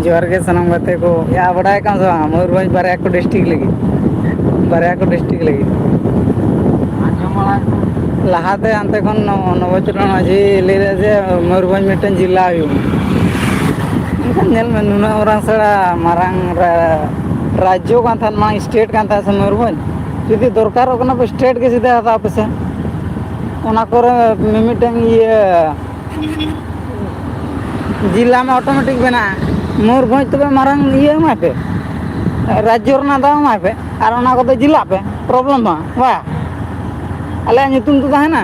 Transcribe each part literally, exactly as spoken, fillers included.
ᱡᱚᱦᱟᱨ ᱜᱮ ᱥᱟᱱᱟᱢ ᱜᱟᱛᱮ ᱠᱚ᱾ ᱭᱟ, ᱵᱟᱰᱟᱭ ᱠᱟᱱ ᱥᱮ ᱵᱟᱝ, ᱢᱚᱭᱩᱨᱵᱷᱚᱸᱡᱽ ᱵᱟᱨᱭᱟ ᱠᱚ ᱰᱤᱥᱴᱨᱤᱠᱴ ᱞᱟᱹᱜᱤᱫ, ᱵᱟᱨᱭᱟ ᱠᱚ ᱰᱤᱥᱴᱨᱤᱠᱴ ᱞᱟᱹᱜᱤᱫ᱾ ᱞᱟᱦᱟᱛᱮ ᱦᱟᱱᱛᱮ ᱠᱷᱚᱱ ᱱᱚ-, ᱱᱚᱵᱚᱪᱚᱨᱚᱱ ᱢᱟᱹᱡᱷᱤ ᱞᱟᱹᱭ ᱞᱮᱫᱟ ᱡᱮ ᱢᱚᱭᱩᱨᱵᱷᱚᱸᱡᱽ ᱢᱤᱫᱴᱮᱱ ᱡᱮᱞᱟ ᱦᱩᱭᱩᱜᱼᱟ᱾ ᱢᱮᱱᱠᱷᱟᱱ ᱧᱮᱞ ᱢᱮ, ᱱᱩᱱᱟᱹᱜ ᱢᱟᱨᱟᱝ ᱥᱮᱬᱟ ᱢᱟᱨᱟᱝ ᱨᱟ-, ᱨᱟᱡᱽᱡᱚ ᱠᱟᱱ ᱛᱟᱦᱮᱸᱫ, ᱢᱟᱨᱟᱝ ᱥᱴᱮᱴ ᱠᱟᱱ ᱛᱟᱦᱮᱸᱫ ᱥᱮ ᱢᱚᱭᱩᱨᱵᱷᱚᱸᱡᱽ, ᱡᱩᱫᱤ ᱫᱚᱨᱠᱟᱨᱚᱜ ᱠᱟᱱᱟ ᱯᱮ ᱥᱴᱮᱴ ᱜᱮ ᱥᱤᱫᱷᱟᱹ ᱦᱟᱛᱟᱣ ᱯᱮᱥᱮ᱾ ᱚᱱᱟ ᱠᱚᱨᱮ ᱢᱤᱢᱤᱫᱴᱟᱝ ᱤᱭᱟᱹ ᱡᱮᱞᱟ ᱢᱟ ᱚᱴᱳᱢᱮᱴᱤᱠ ᱵᱮᱱᱟᱜᱼᱟ᱾ ᱢᱚᱭᱩᱨᱵᱷᱚᱸᱡᱽ ᱛᱚᱵᱮ ᱢᱟᱨᱟᱝ ᱤᱭᱟᱹ ᱮᱢᱟᱭ ᱯᱮ, ᱨᱟᱡᱽᱡᱚ ᱨᱮᱱᱟᱜ ᱫᱟᱣ ᱮᱢᱟᱭ ᱯᱮ, ᱟᱨ ᱚᱱᱟ ᱠᱚᱫᱚ ᱡᱮᱞᱟᱜ ᱯᱮ, ᱯᱨᱚᱵᱞᱮᱢ ᱵᱟᱝ ᱵᱟ᱾ ᱟᱞᱮᱭᱟᱜ ᱧᱩᱛᱩᱢ ᱫᱚ ᱛᱟᱦᱮᱱᱟ,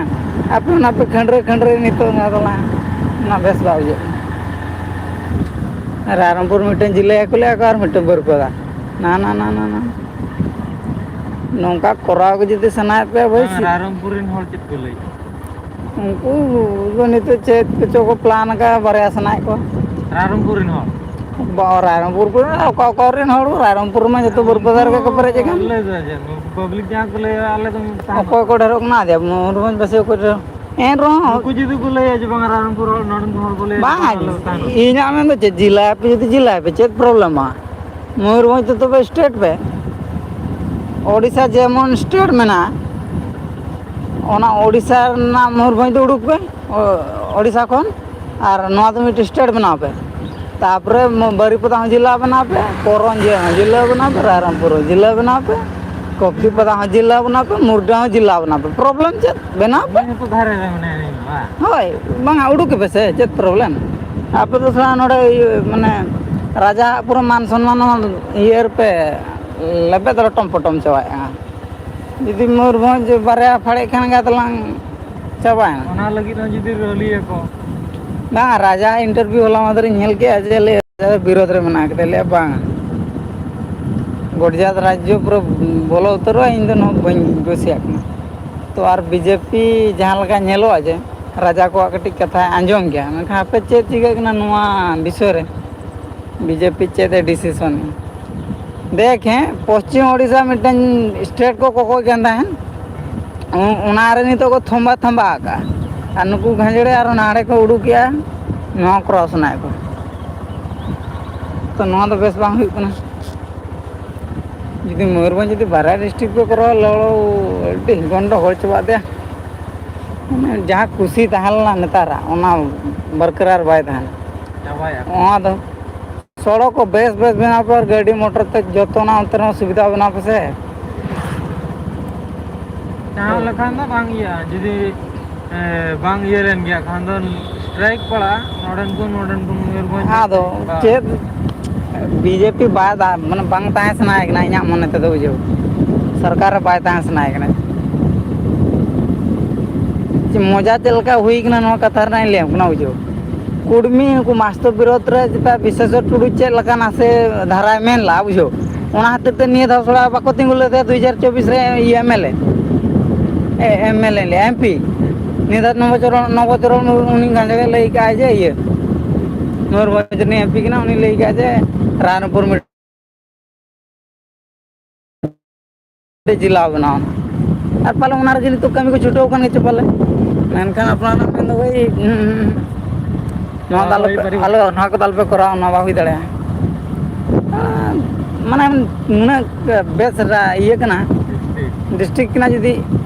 ᱟᱯᱮ ᱚᱱᱟ ᱯᱮ ᱠᱷᱟᱹᱱᱰᱨᱟᱹ ᱠᱷᱟᱹᱱᱰᱨᱟᱹ ᱱᱤᱛᱚᱜ ᱚᱱᱟ ᱫᱚ ᱞᱟᱝ, ᱚᱱᱟ ᱵᱮᱥ ᱵᱟᱭ ᱵᱩᱡᱷᱟᱹᱜ ᱠᱟᱱᱟ᱾ ᱨᱟᱭᱨᱚᱝᱯᱩᱨ ᱢᱤᱫᱴᱮᱱ ᱡᱮᱞᱟᱭᱟ ᱠᱚ ᱞᱟᱹᱭᱟ ᱠᱚ, ᱟᱨ ᱢᱤᱫᱴᱮᱱ ᱵᱟᱹᱨᱯᱟᱫᱟ᱾ ᱱᱟ, ᱱᱟ, ᱱᱟ, ᱱᱟ, ᱱᱟ᱾ ᱱᱚᱝᱠᱟ ᱠᱚᱨᱟᱣ ᱜᱮ ᱡᱩᱫᱤ ᱥᱟᱱᱟᱭᱮᱫ ᱯᱮᱭᱟ, ᱵᱷᱟᱹᱭ, ᱵᱟᱝ, ᱥᱤ- ᱨᱟᱭᱨᱚᱝᱯᱩᱨ ᱨᱮᱱ ᱦᱚᱲ ᱪᱮᱫ ᱠᱚ ᱞᱟᱹᱭᱮᱫᱼᱟ? ᱩᱱᱠᱩ ᱫᱚ ᱱᱤᱛᱚᱜ ᱪᱮᱫ ᱠᱚᱪᱚ ᱠᱚ ᱯᱞᱟᱱ ᱟᱠᱟᱫᱼᱟ, ᱵᱟᱨᱭᱟ ᱥᱟᱱᱟᱭᱮᱫ ᱠᱚᱣᱟ᱾ ᱨᱟᱭᱨᱚᱝᱯᱩᱨ ᱨᱮᱱ ᱦᱚᱲ? ᱵᱟ, ᱨᱟᱭᱨᱚᱝᱯᱩᱨ ᱠᱚᱨᱮ ᱚᱠᱟ, ᱚᱠᱟ ᱨᱮᱱ ᱦᱚᱲ, ᱨᱟᱭᱨᱚᱝᱯᱩᱨ ᱨᱮᱢᱟ ᱡᱚᱛᱚ ᱵᱟᱹᱨᱯᱟᱫᱟ ᱨᱮᱜᱮ ᱠᱚ ᱯᱮᱨᱮᱡ ᱟᱠᱟᱱ᱾ ᱩᱱᱠᱩ ᱞᱟᱹᱭ ᱫᱟ ᱡᱮ, ᱯᱟᱵᱽᱞᱤᱠ ᱡᱟᱦᱟᱸ ᱠᱚ ᱞᱟᱹᱭᱟ, ᱟᱞᱮ ᱫᱚ ᱛᱟᱦᱮᱱᱟ᱾ ᱚᱠᱚᱭ ᱠᱚ ᱰᱷᱮᱨᱚᱜ ᱠᱟᱱᱟ? ᱟᱫᱮ ᱢᱚᱭᱩᱨᱵᱷᱚᱸᱡᱽ ᱵᱟᱥᱤ ᱚᱠᱚᱭ ᱰᱷᱮᱨᱚᱜ? ᱮᱱ ᱨᱮᱦᱚᱸ ᱱᱩᱠᱩ ᱡᱩᱫᱤ ᱠᱚ ᱞᱟᱹᱭᱟ ᱡᱮ, ᱵᱟᱝ, ᱨᱟᱭᱨᱚᱝᱯᱩᱨ ᱦᱚᱲ, ᱱᱚᱰᱮᱱ ᱦᱚᱲ ᱠᱚ ᱞᱟᱹᱭᱟ ᱡᱮ, ᱵᱟᱝ, ᱵᱟᱝ, ᱟᱞᱮ ᱫᱚ ᱛᱟᱦᱮᱱᱟ᱾ ᱤᱧᱟᱹᱜ ᱢᱮᱱ ᱫᱚ ᱪᱮᱫ, ᱡᱮᱞᱟ ᱟᱯᱮ ᱡᱩᱫᱤ ᱡᱮᱞᱟ ᱟᱯᱮ, ᱪᱮᱫ ᱯᱨᱚᱵᱞᱮᱢᱟ? ᱢᱚᱭᱩᱨᱵᱷᱚᱸᱡᱽ ᱫᱚ ᱛᱚᱵᱮ ᱥᱴᱮᱴ ᱯᱮ᱾ ᱳᱰᱤᱥᱟ ᱡᱮᱢᱚᱱ ᱥᱴᱮᱴ ᱢᱮᱱᱟᱜᱼᱟ, ᱚᱱᱟ ᱳᱰᱤᱥᱟ ᱨᱮᱱᱟᱜ ᱢᱚᱭᱩᱨᱵᱷᱚᱸᱡᱽ ᱫᱚ ᱩᱰᱩᱠ ᱯᱮ, ᱳ-, ᱳᱰᱤᱥᱟ ᱠᱷᱚᱱ, ᱟᱨ ᱱᱚᱣᱟ ᱫᱚ ᱢᱤᱫᱴᱮᱱ ᱥᱴᱮᱴ ᱵᱮᱱᱟᱣ ᱯᱮ᱾ ᱛᱟᱯᱚᱨᱮ ᱢᱚ-, ᱵᱟᱨᱤᱯᱟᱫᱟ ᱦᱚᱸ ᱡᱮᱞᱟ ᱵᱮᱱᱟᱣ ᱯᱮ, ᱠᱚᱨᱚᱱᱡᱤᱭᱟᱹ ᱦᱚᱸ ᱡᱮᱞᱟ ᱵᱮᱱᱟᱣ ᱯᱮ, ᱨᱟᱭᱨᱚᱝᱯᱩᱨ ᱦᱚᱸ ᱡᱮᱞᱟ ᱵᱮᱱᱟᱣ ᱯᱮ, ᱠᱚᱯᱴᱤᱯᱟᱫᱟ ᱦᱚᱸ ᱡᱮᱞᱟ ᱵᱮᱱᱟᱣ ᱯᱮ, ᱢᱩᱨᱰᱟ ᱦᱚᱸ ᱡᱮᱞᱟ ᱵᱮᱱᱟᱣ ᱯᱮ᱾ ᱯᱨᱚᱵᱞᱮᱢ ᱪᱮᱫ? ᱵᱮᱱᱟᱣ ᱯᱮ᱾ ᱩᱱᱤ ᱦᱚᱸᱛᱚ ᱫᱷᱟᱨᱮ ᱨᱮ ᱢᱮᱱᱟᱭᱟ, ᱩᱱᱤ ᱦᱚᱸ, ᱵᱟᱝ? ᱦᱳᱭ, ᱵᱟᱝᱟ, ᱩᱰᱩᱠ ᱯᱮ ᱥᱮ, ᱪᱮᱫ ᱯᱨᱚᱵᱞᱮᱢ? ᱟᱯᱮ ᱫᱚ ᱥᱟᱞᱟ ᱱᱚᱰᱮ ᱤᱭᱟᱹ, ᱢᱟᱱᱮ, ᱨᱟᱡᱟ ᱯᱩᱨᱟᱹ ᱢᱟᱱ ᱥᱚᱱᱢᱟᱱ ᱦᱚᱸ ᱤᱭᱟᱹ ᱨᱮᱯᱮ ᱞᱮᱵᱮᱫ ᱞᱚᱴᱚᱢ ᱯᱚᱴᱚᱢ ᱪᱟᱵᱟᱭᱮᱫᱼᱟ᱾ ᱡᱩᱫᱤ ᱢᱚᱭᱩᱨᱵᱷᱚᱸᱡᱽ ᱵᱟᱨᱭᱟ ᱯᱷᱟᱲᱮᱜ ᱠᱷᱟᱱ ᱜᱮ ᱛᱟᱞᱟᱝ ᱪᱟᱵᱟᱭᱮᱱᱟ᱾ ᱚᱱᱟ ᱞᱟᱹᱜᱤᱫ ᱦᱚᱸ ᱡᱩᱫᱤ ᱨᱮᱞᱤᱭᱟᱠᱚ᱾ ᱵᱟᱝ, ᱨᱟᱡᱟ ᱤᱱᱴᱟᱨᱵᱷᱤᱭᱩ ᱦᱚᱞᱟ ᱢᱟᱫᱷᱮᱨ ᱤᱧ ᱧᱮᱞ ᱠᱮᱫᱼᱟ ᱡᱮ ᱞᱟᱹᱭ ᱵᱤᱨᱳᱫᱷ ᱨᱮ ᱢᱮᱱᱟᱜ ᱠᱟᱫᱟ, ᱞᱟᱹᱭᱟ ᱵᱟᱝ, ᱜᱚᱰᱡᱟᱛ ᱨᱟᱡᱽᱡᱚ ᱯᱩᱨᱟᱹ ᱵᱚᱞᱚ ᱩᱛᱟᱹᱨᱚᱜᱼᱟ, ᱤᱧ ᱫᱚ ᱱᱚᱣᱟ ᱵᱟᱹᱧ ᱠᱩᱥᱤᱭᱟᱜ ᱠᱟᱱᱟ᱾ ᱛᱚ ᱟᱨ ᱵᱤᱡᱮᱯᱤ ᱡᱟᱦᱟᱸ ᱞᱮᱠᱟ ᱧᱮᱞᱚᱜᱼᱟ ᱡᱮ ᱨᱟᱡᱟ ᱠᱚᱣᱟᱜ ᱠᱟᱹᱴᱤᱡ ᱠᱟᱛᱷᱟᱭ ᱟᱸᱡᱚᱢ ᱜᱮᱭᱟ, ᱢᱮᱱᱠᱷᱟᱱ ᱦᱟᱯᱮ ᱪᱮᱫ ᱪᱤᱠᱟᱹᱜ ᱠᱟᱱᱟ ᱱᱚᱣᱟ ᱵᱤᱥᱚᱭ ᱨᱮ, ᱵᱤᱡᱮᱯᱤ ᱪᱮᱫ ᱮ ᱰᱤᱥᱤᱥᱚᱱ ᱮᱫᱟ᱾ ᱫᱮᱠᱷ ᱦᱮᱸ, ᱯᱚᱥᱪᱤᱢ ᱳᱰᱤᱥᱟ ᱢᱤᱫᱴᱮᱱ ᱥᱴᱮᱴ ᱠᱚ ᱠᱚᱠᱚᱭ ᱠᱟᱱ ᱛᱟᱦᱮᱸᱱ, ᱚ-, ᱚᱱᱟ ᱨᱮ ᱱᱤᱛᱚᱜ ᱠᱚ ᱛᱷᱚᱢᱵᱟ ᱛᱷᱟᱢᱵᱟ ᱟᱠᱟᱫᱼᱟ᱾ ᱟᱨ ᱱᱩᱠᱩ ᱜᱷᱟᱸᱡᱲᱮ ᱟᱨᱚ ᱱᱟᱲᱮ ᱠᱚ ᱩᱰᱩᱠᱮᱜᱼᱟ, ᱱᱚᱣᱟ ᱠᱚᱨᱟᱣ ᱥᱟᱱᱟᱭᱮᱫ ᱠᱚᱣᱟ᱾ ᱛᱚ ᱱᱚᱣᱟ ᱫᱚ ᱵᱮᱥ ᱵᱟᱝ ᱦᱩᱭᱩᱜ ᱠᱟᱱᱟ᱾ ᱡᱩᱫᱤ ᱢᱚᱭᱩᱨᱵᱷᱚᱸᱡᱽ ᱡᱩᱫᱤ ᱵᱟᱨᱭᱟ ᱰᱤᱥᱴᱨᱤᱠᱴ ᱠᱚ ᱠᱚᱨᱟᱣᱟ, ᱞᱚᱲᱚ ᱟᱹᱰᱤ ᱜᱚᱱᱰᱚᱜᱳᱞ ᱪᱟᱵᱟᱜ ᱛᱮ, ᱢᱟᱱᱮ ᱡᱟᱦᱟᱸ ᱠᱩᱥᱤ ᱛᱟᱦᱮᱸ ᱞᱮᱱᱟ ᱱᱮᱛᱟᱨᱟᱜ, ᱚᱱᱟ ᱵᱚᱨᱠᱟᱨᱟᱨ ᱵᱟᱭ ᱛᱟᱦᱮᱱᱟ᱾ ᱪᱟᱵᱟᱭᱟ᱾ ᱚᱱᱟ ᱫᱚ ᱥᱚᱲᱚᱠ ᱠᱚ ᱵᱮᱥ ᱵᱮᱥ ᱵᱮᱱᱟᱣ ᱯᱮ ᱟᱨ ᱜᱟᱹᱰᱤ ᱢᱚᱴᱚᱨ ᱛᱮ ᱡᱚᱛᱚᱱᱟᱜ ᱚᱱᱛᱮ ᱨᱮᱦᱚᱸ ᱥᱩᱵᱤᱫᱷᱟ ᱵᱮᱱᱟᱣ ᱯᱮᱥᱮ᱾ ᱪᱟᱦᱟᱣ ᱞᱮᱠᱷᱟᱱ ᱫᱚ ᱵᱟᱝ ᱤᱭᱟᱹᱜᱼᱟ, ᱡᱩᱫᱤ, ᱮ, ᱵᱟᱝ ᱤᱭᱟᱹ ᱞᱮᱱ ᱜᱮᱭᱟ ᱠᱷᱟᱱ ᱫᱚ ᱥᱴᱨᱟᱭᱤᱠ ᱯᱟᱲᱟᱜᱼᱟ, ᱱᱚᱰᱮᱱ ᱠᱚ, ᱱᱚᱰᱮᱱ ᱠᱚ, ᱢᱚᱭᱩᱨᱵᱷᱚᱸᱡᱽ ᱟᱫᱚ ᱵᱟ- ᱪᱮᱫ ᱵᱤᱡᱮᱯᱤ ᱵᱟᱭ ᱫᱟ-, ᱢᱟᱱᱮ ᱵᱟᱝ ᱛᱟᱦᱮᱸ ᱥᱟᱱᱟᱭᱮ ᱠᱟᱱᱟ ᱤᱧᱟᱹᱜ ᱢᱚᱱᱮ ᱛᱮᱫᱚ, ᱵᱩᱡᱷᱟᱹᱣ᱾ ᱥᱚᱨᱠᱟᱨ ᱨᱮ ᱵᱟᱭ ᱛᱟᱦᱮᱸ ᱥᱟᱱᱟᱭᱮ ᱠᱟᱱᱟ᱾ ᱪᱮᱫ ᱢᱚᱡᱟ ᱪᱮᱫ ᱞᱮᱠᱟ ᱦᱩᱭ ᱠᱟᱱᱟ ᱱᱚᱣᱟ ᱠᱟᱛᱷᱟ ᱨᱮᱱᱟᱜ ᱤᱧ ᱞᱟᱹᱭᱟᱢ ᱠᱟᱱᱟ, ᱵᱩᱡᱷᱟᱹᱣ᱾ ᱠᱩᱲᱢᱤ ᱩᱱᱠᱩ ᱢᱟᱥᱛᱚ ᱵᱤᱨᱳᱫᱷ ᱨᱮ ᱪᱮᱛᱟ ᱵᱤᱥᱮᱥᱚᱨ ᱴᱩᱰᱩ ᱪᱮᱫ ᱞᱮᱠᱟᱱᱟ ᱥᱮ ᱫᱷᱟᱨᱟᱭ ᱢᱮᱱ ᱞᱟᱜᱼᱟ, ᱵᱩᱡᱷᱟᱹᱣ᱾ ᱚᱱᱟ ᱠᱷᱟᱹᱛᱤᱨ ᱛᱮ ᱱᱤᱭᱟᱹ ᱫᱷᱟᱣ ᱛᱷᱚᱲᱟ ᱵᱟᱠᱚ ᱛᱤᱸᱜᱩ ᱞᱮᱫᱟ ᱫᱩ ᱦᱟᱡᱟᱨ ᱪᱚᱵᱵᱤᱥ ᱨᱮ ᱤᱭᱟᱹ M L A, A, M L A ᱞᱟᱹᱭ, ᱮᱢ ᱯᱤ᱾ ᱱᱤᱭᱟᱹ ᱫᱷᱟᱣ ᱱᱚᱵᱚᱪᱚᱨᱚᱱ, ᱱᱚᱵᱚᱪᱚᱨᱚᱱ ᱩᱱᱤ ᱜᱟᱸᱡᱟᱲᱮ ᱞᱟᱹᱭ ᱠᱟᱜᱼᱟᱭ ᱡᱮ ᱤᱭᱟᱹ, ᱢᱚᱭᱩᱨᱵᱷᱚᱸᱡᱽ ᱨᱤᱱᱤᱡ ᱮᱢ ᱯᱤ ᱠᱟᱱᱟ, ᱩᱱᱤ ᱞᱟᱹᱭ ᱠᱟᱜᱼᱟ ᱡᱮ ᱨᱟᱭᱨᱚᱝᱯᱩᱨ ᱡᱮᱞᱟ ᱵᱮᱱᱟᱣ ᱮᱱᱟ᱾ ᱟᱨ ᱯᱟᱞᱮ ᱚᱱᱟ ᱨᱮᱜᱮ ᱱᱤᱛᱚᱜ ᱠᱟᱹᱢᱤ ᱠᱚ ᱪᱷᱩᱴᱟᱹᱣ ᱟᱠᱟᱱ ᱜᱮᱪᱚ ᱯᱟᱞᱮ᱾ ᱢᱮᱱᱠᱷᱟᱱ ᱟᱯᱱᱟᱨ ᱢᱮᱱ ᱫᱚ ᱵᱷᱟᱹᱭ, ᱦᱩᱸ, ᱦᱩᱸ, ᱦᱩᱸ᱾ ᱱᱚᱣᱟ ᱫᱚ ᱟᱞᱚ ᱯᱮ, ᱟᱞᱚ, ᱱᱚᱣᱟ ᱠᱚᱫᱚ ᱟᱞᱚ ᱯᱮ ᱠᱚᱨᱟᱣᱟ, ᱱᱚᱣᱟ ᱵᱟᱝ ᱦᱩᱭ ᱫᱟᱲᱮᱭᱟᱜᱼᱟ᱾ ᱟᱨ ᱢᱟᱱᱮ ᱱᱩᱱᱟᱹᱜ ᱵᱮᱥ ᱨᱟ-, ᱤᱭᱟᱹ ᱠᱟᱱᱟ, ᱰᱤᱥᱴᱨᱤᱠᱴ ᱠᱟᱱᱟ᱾ ᱡᱩᱫᱤ,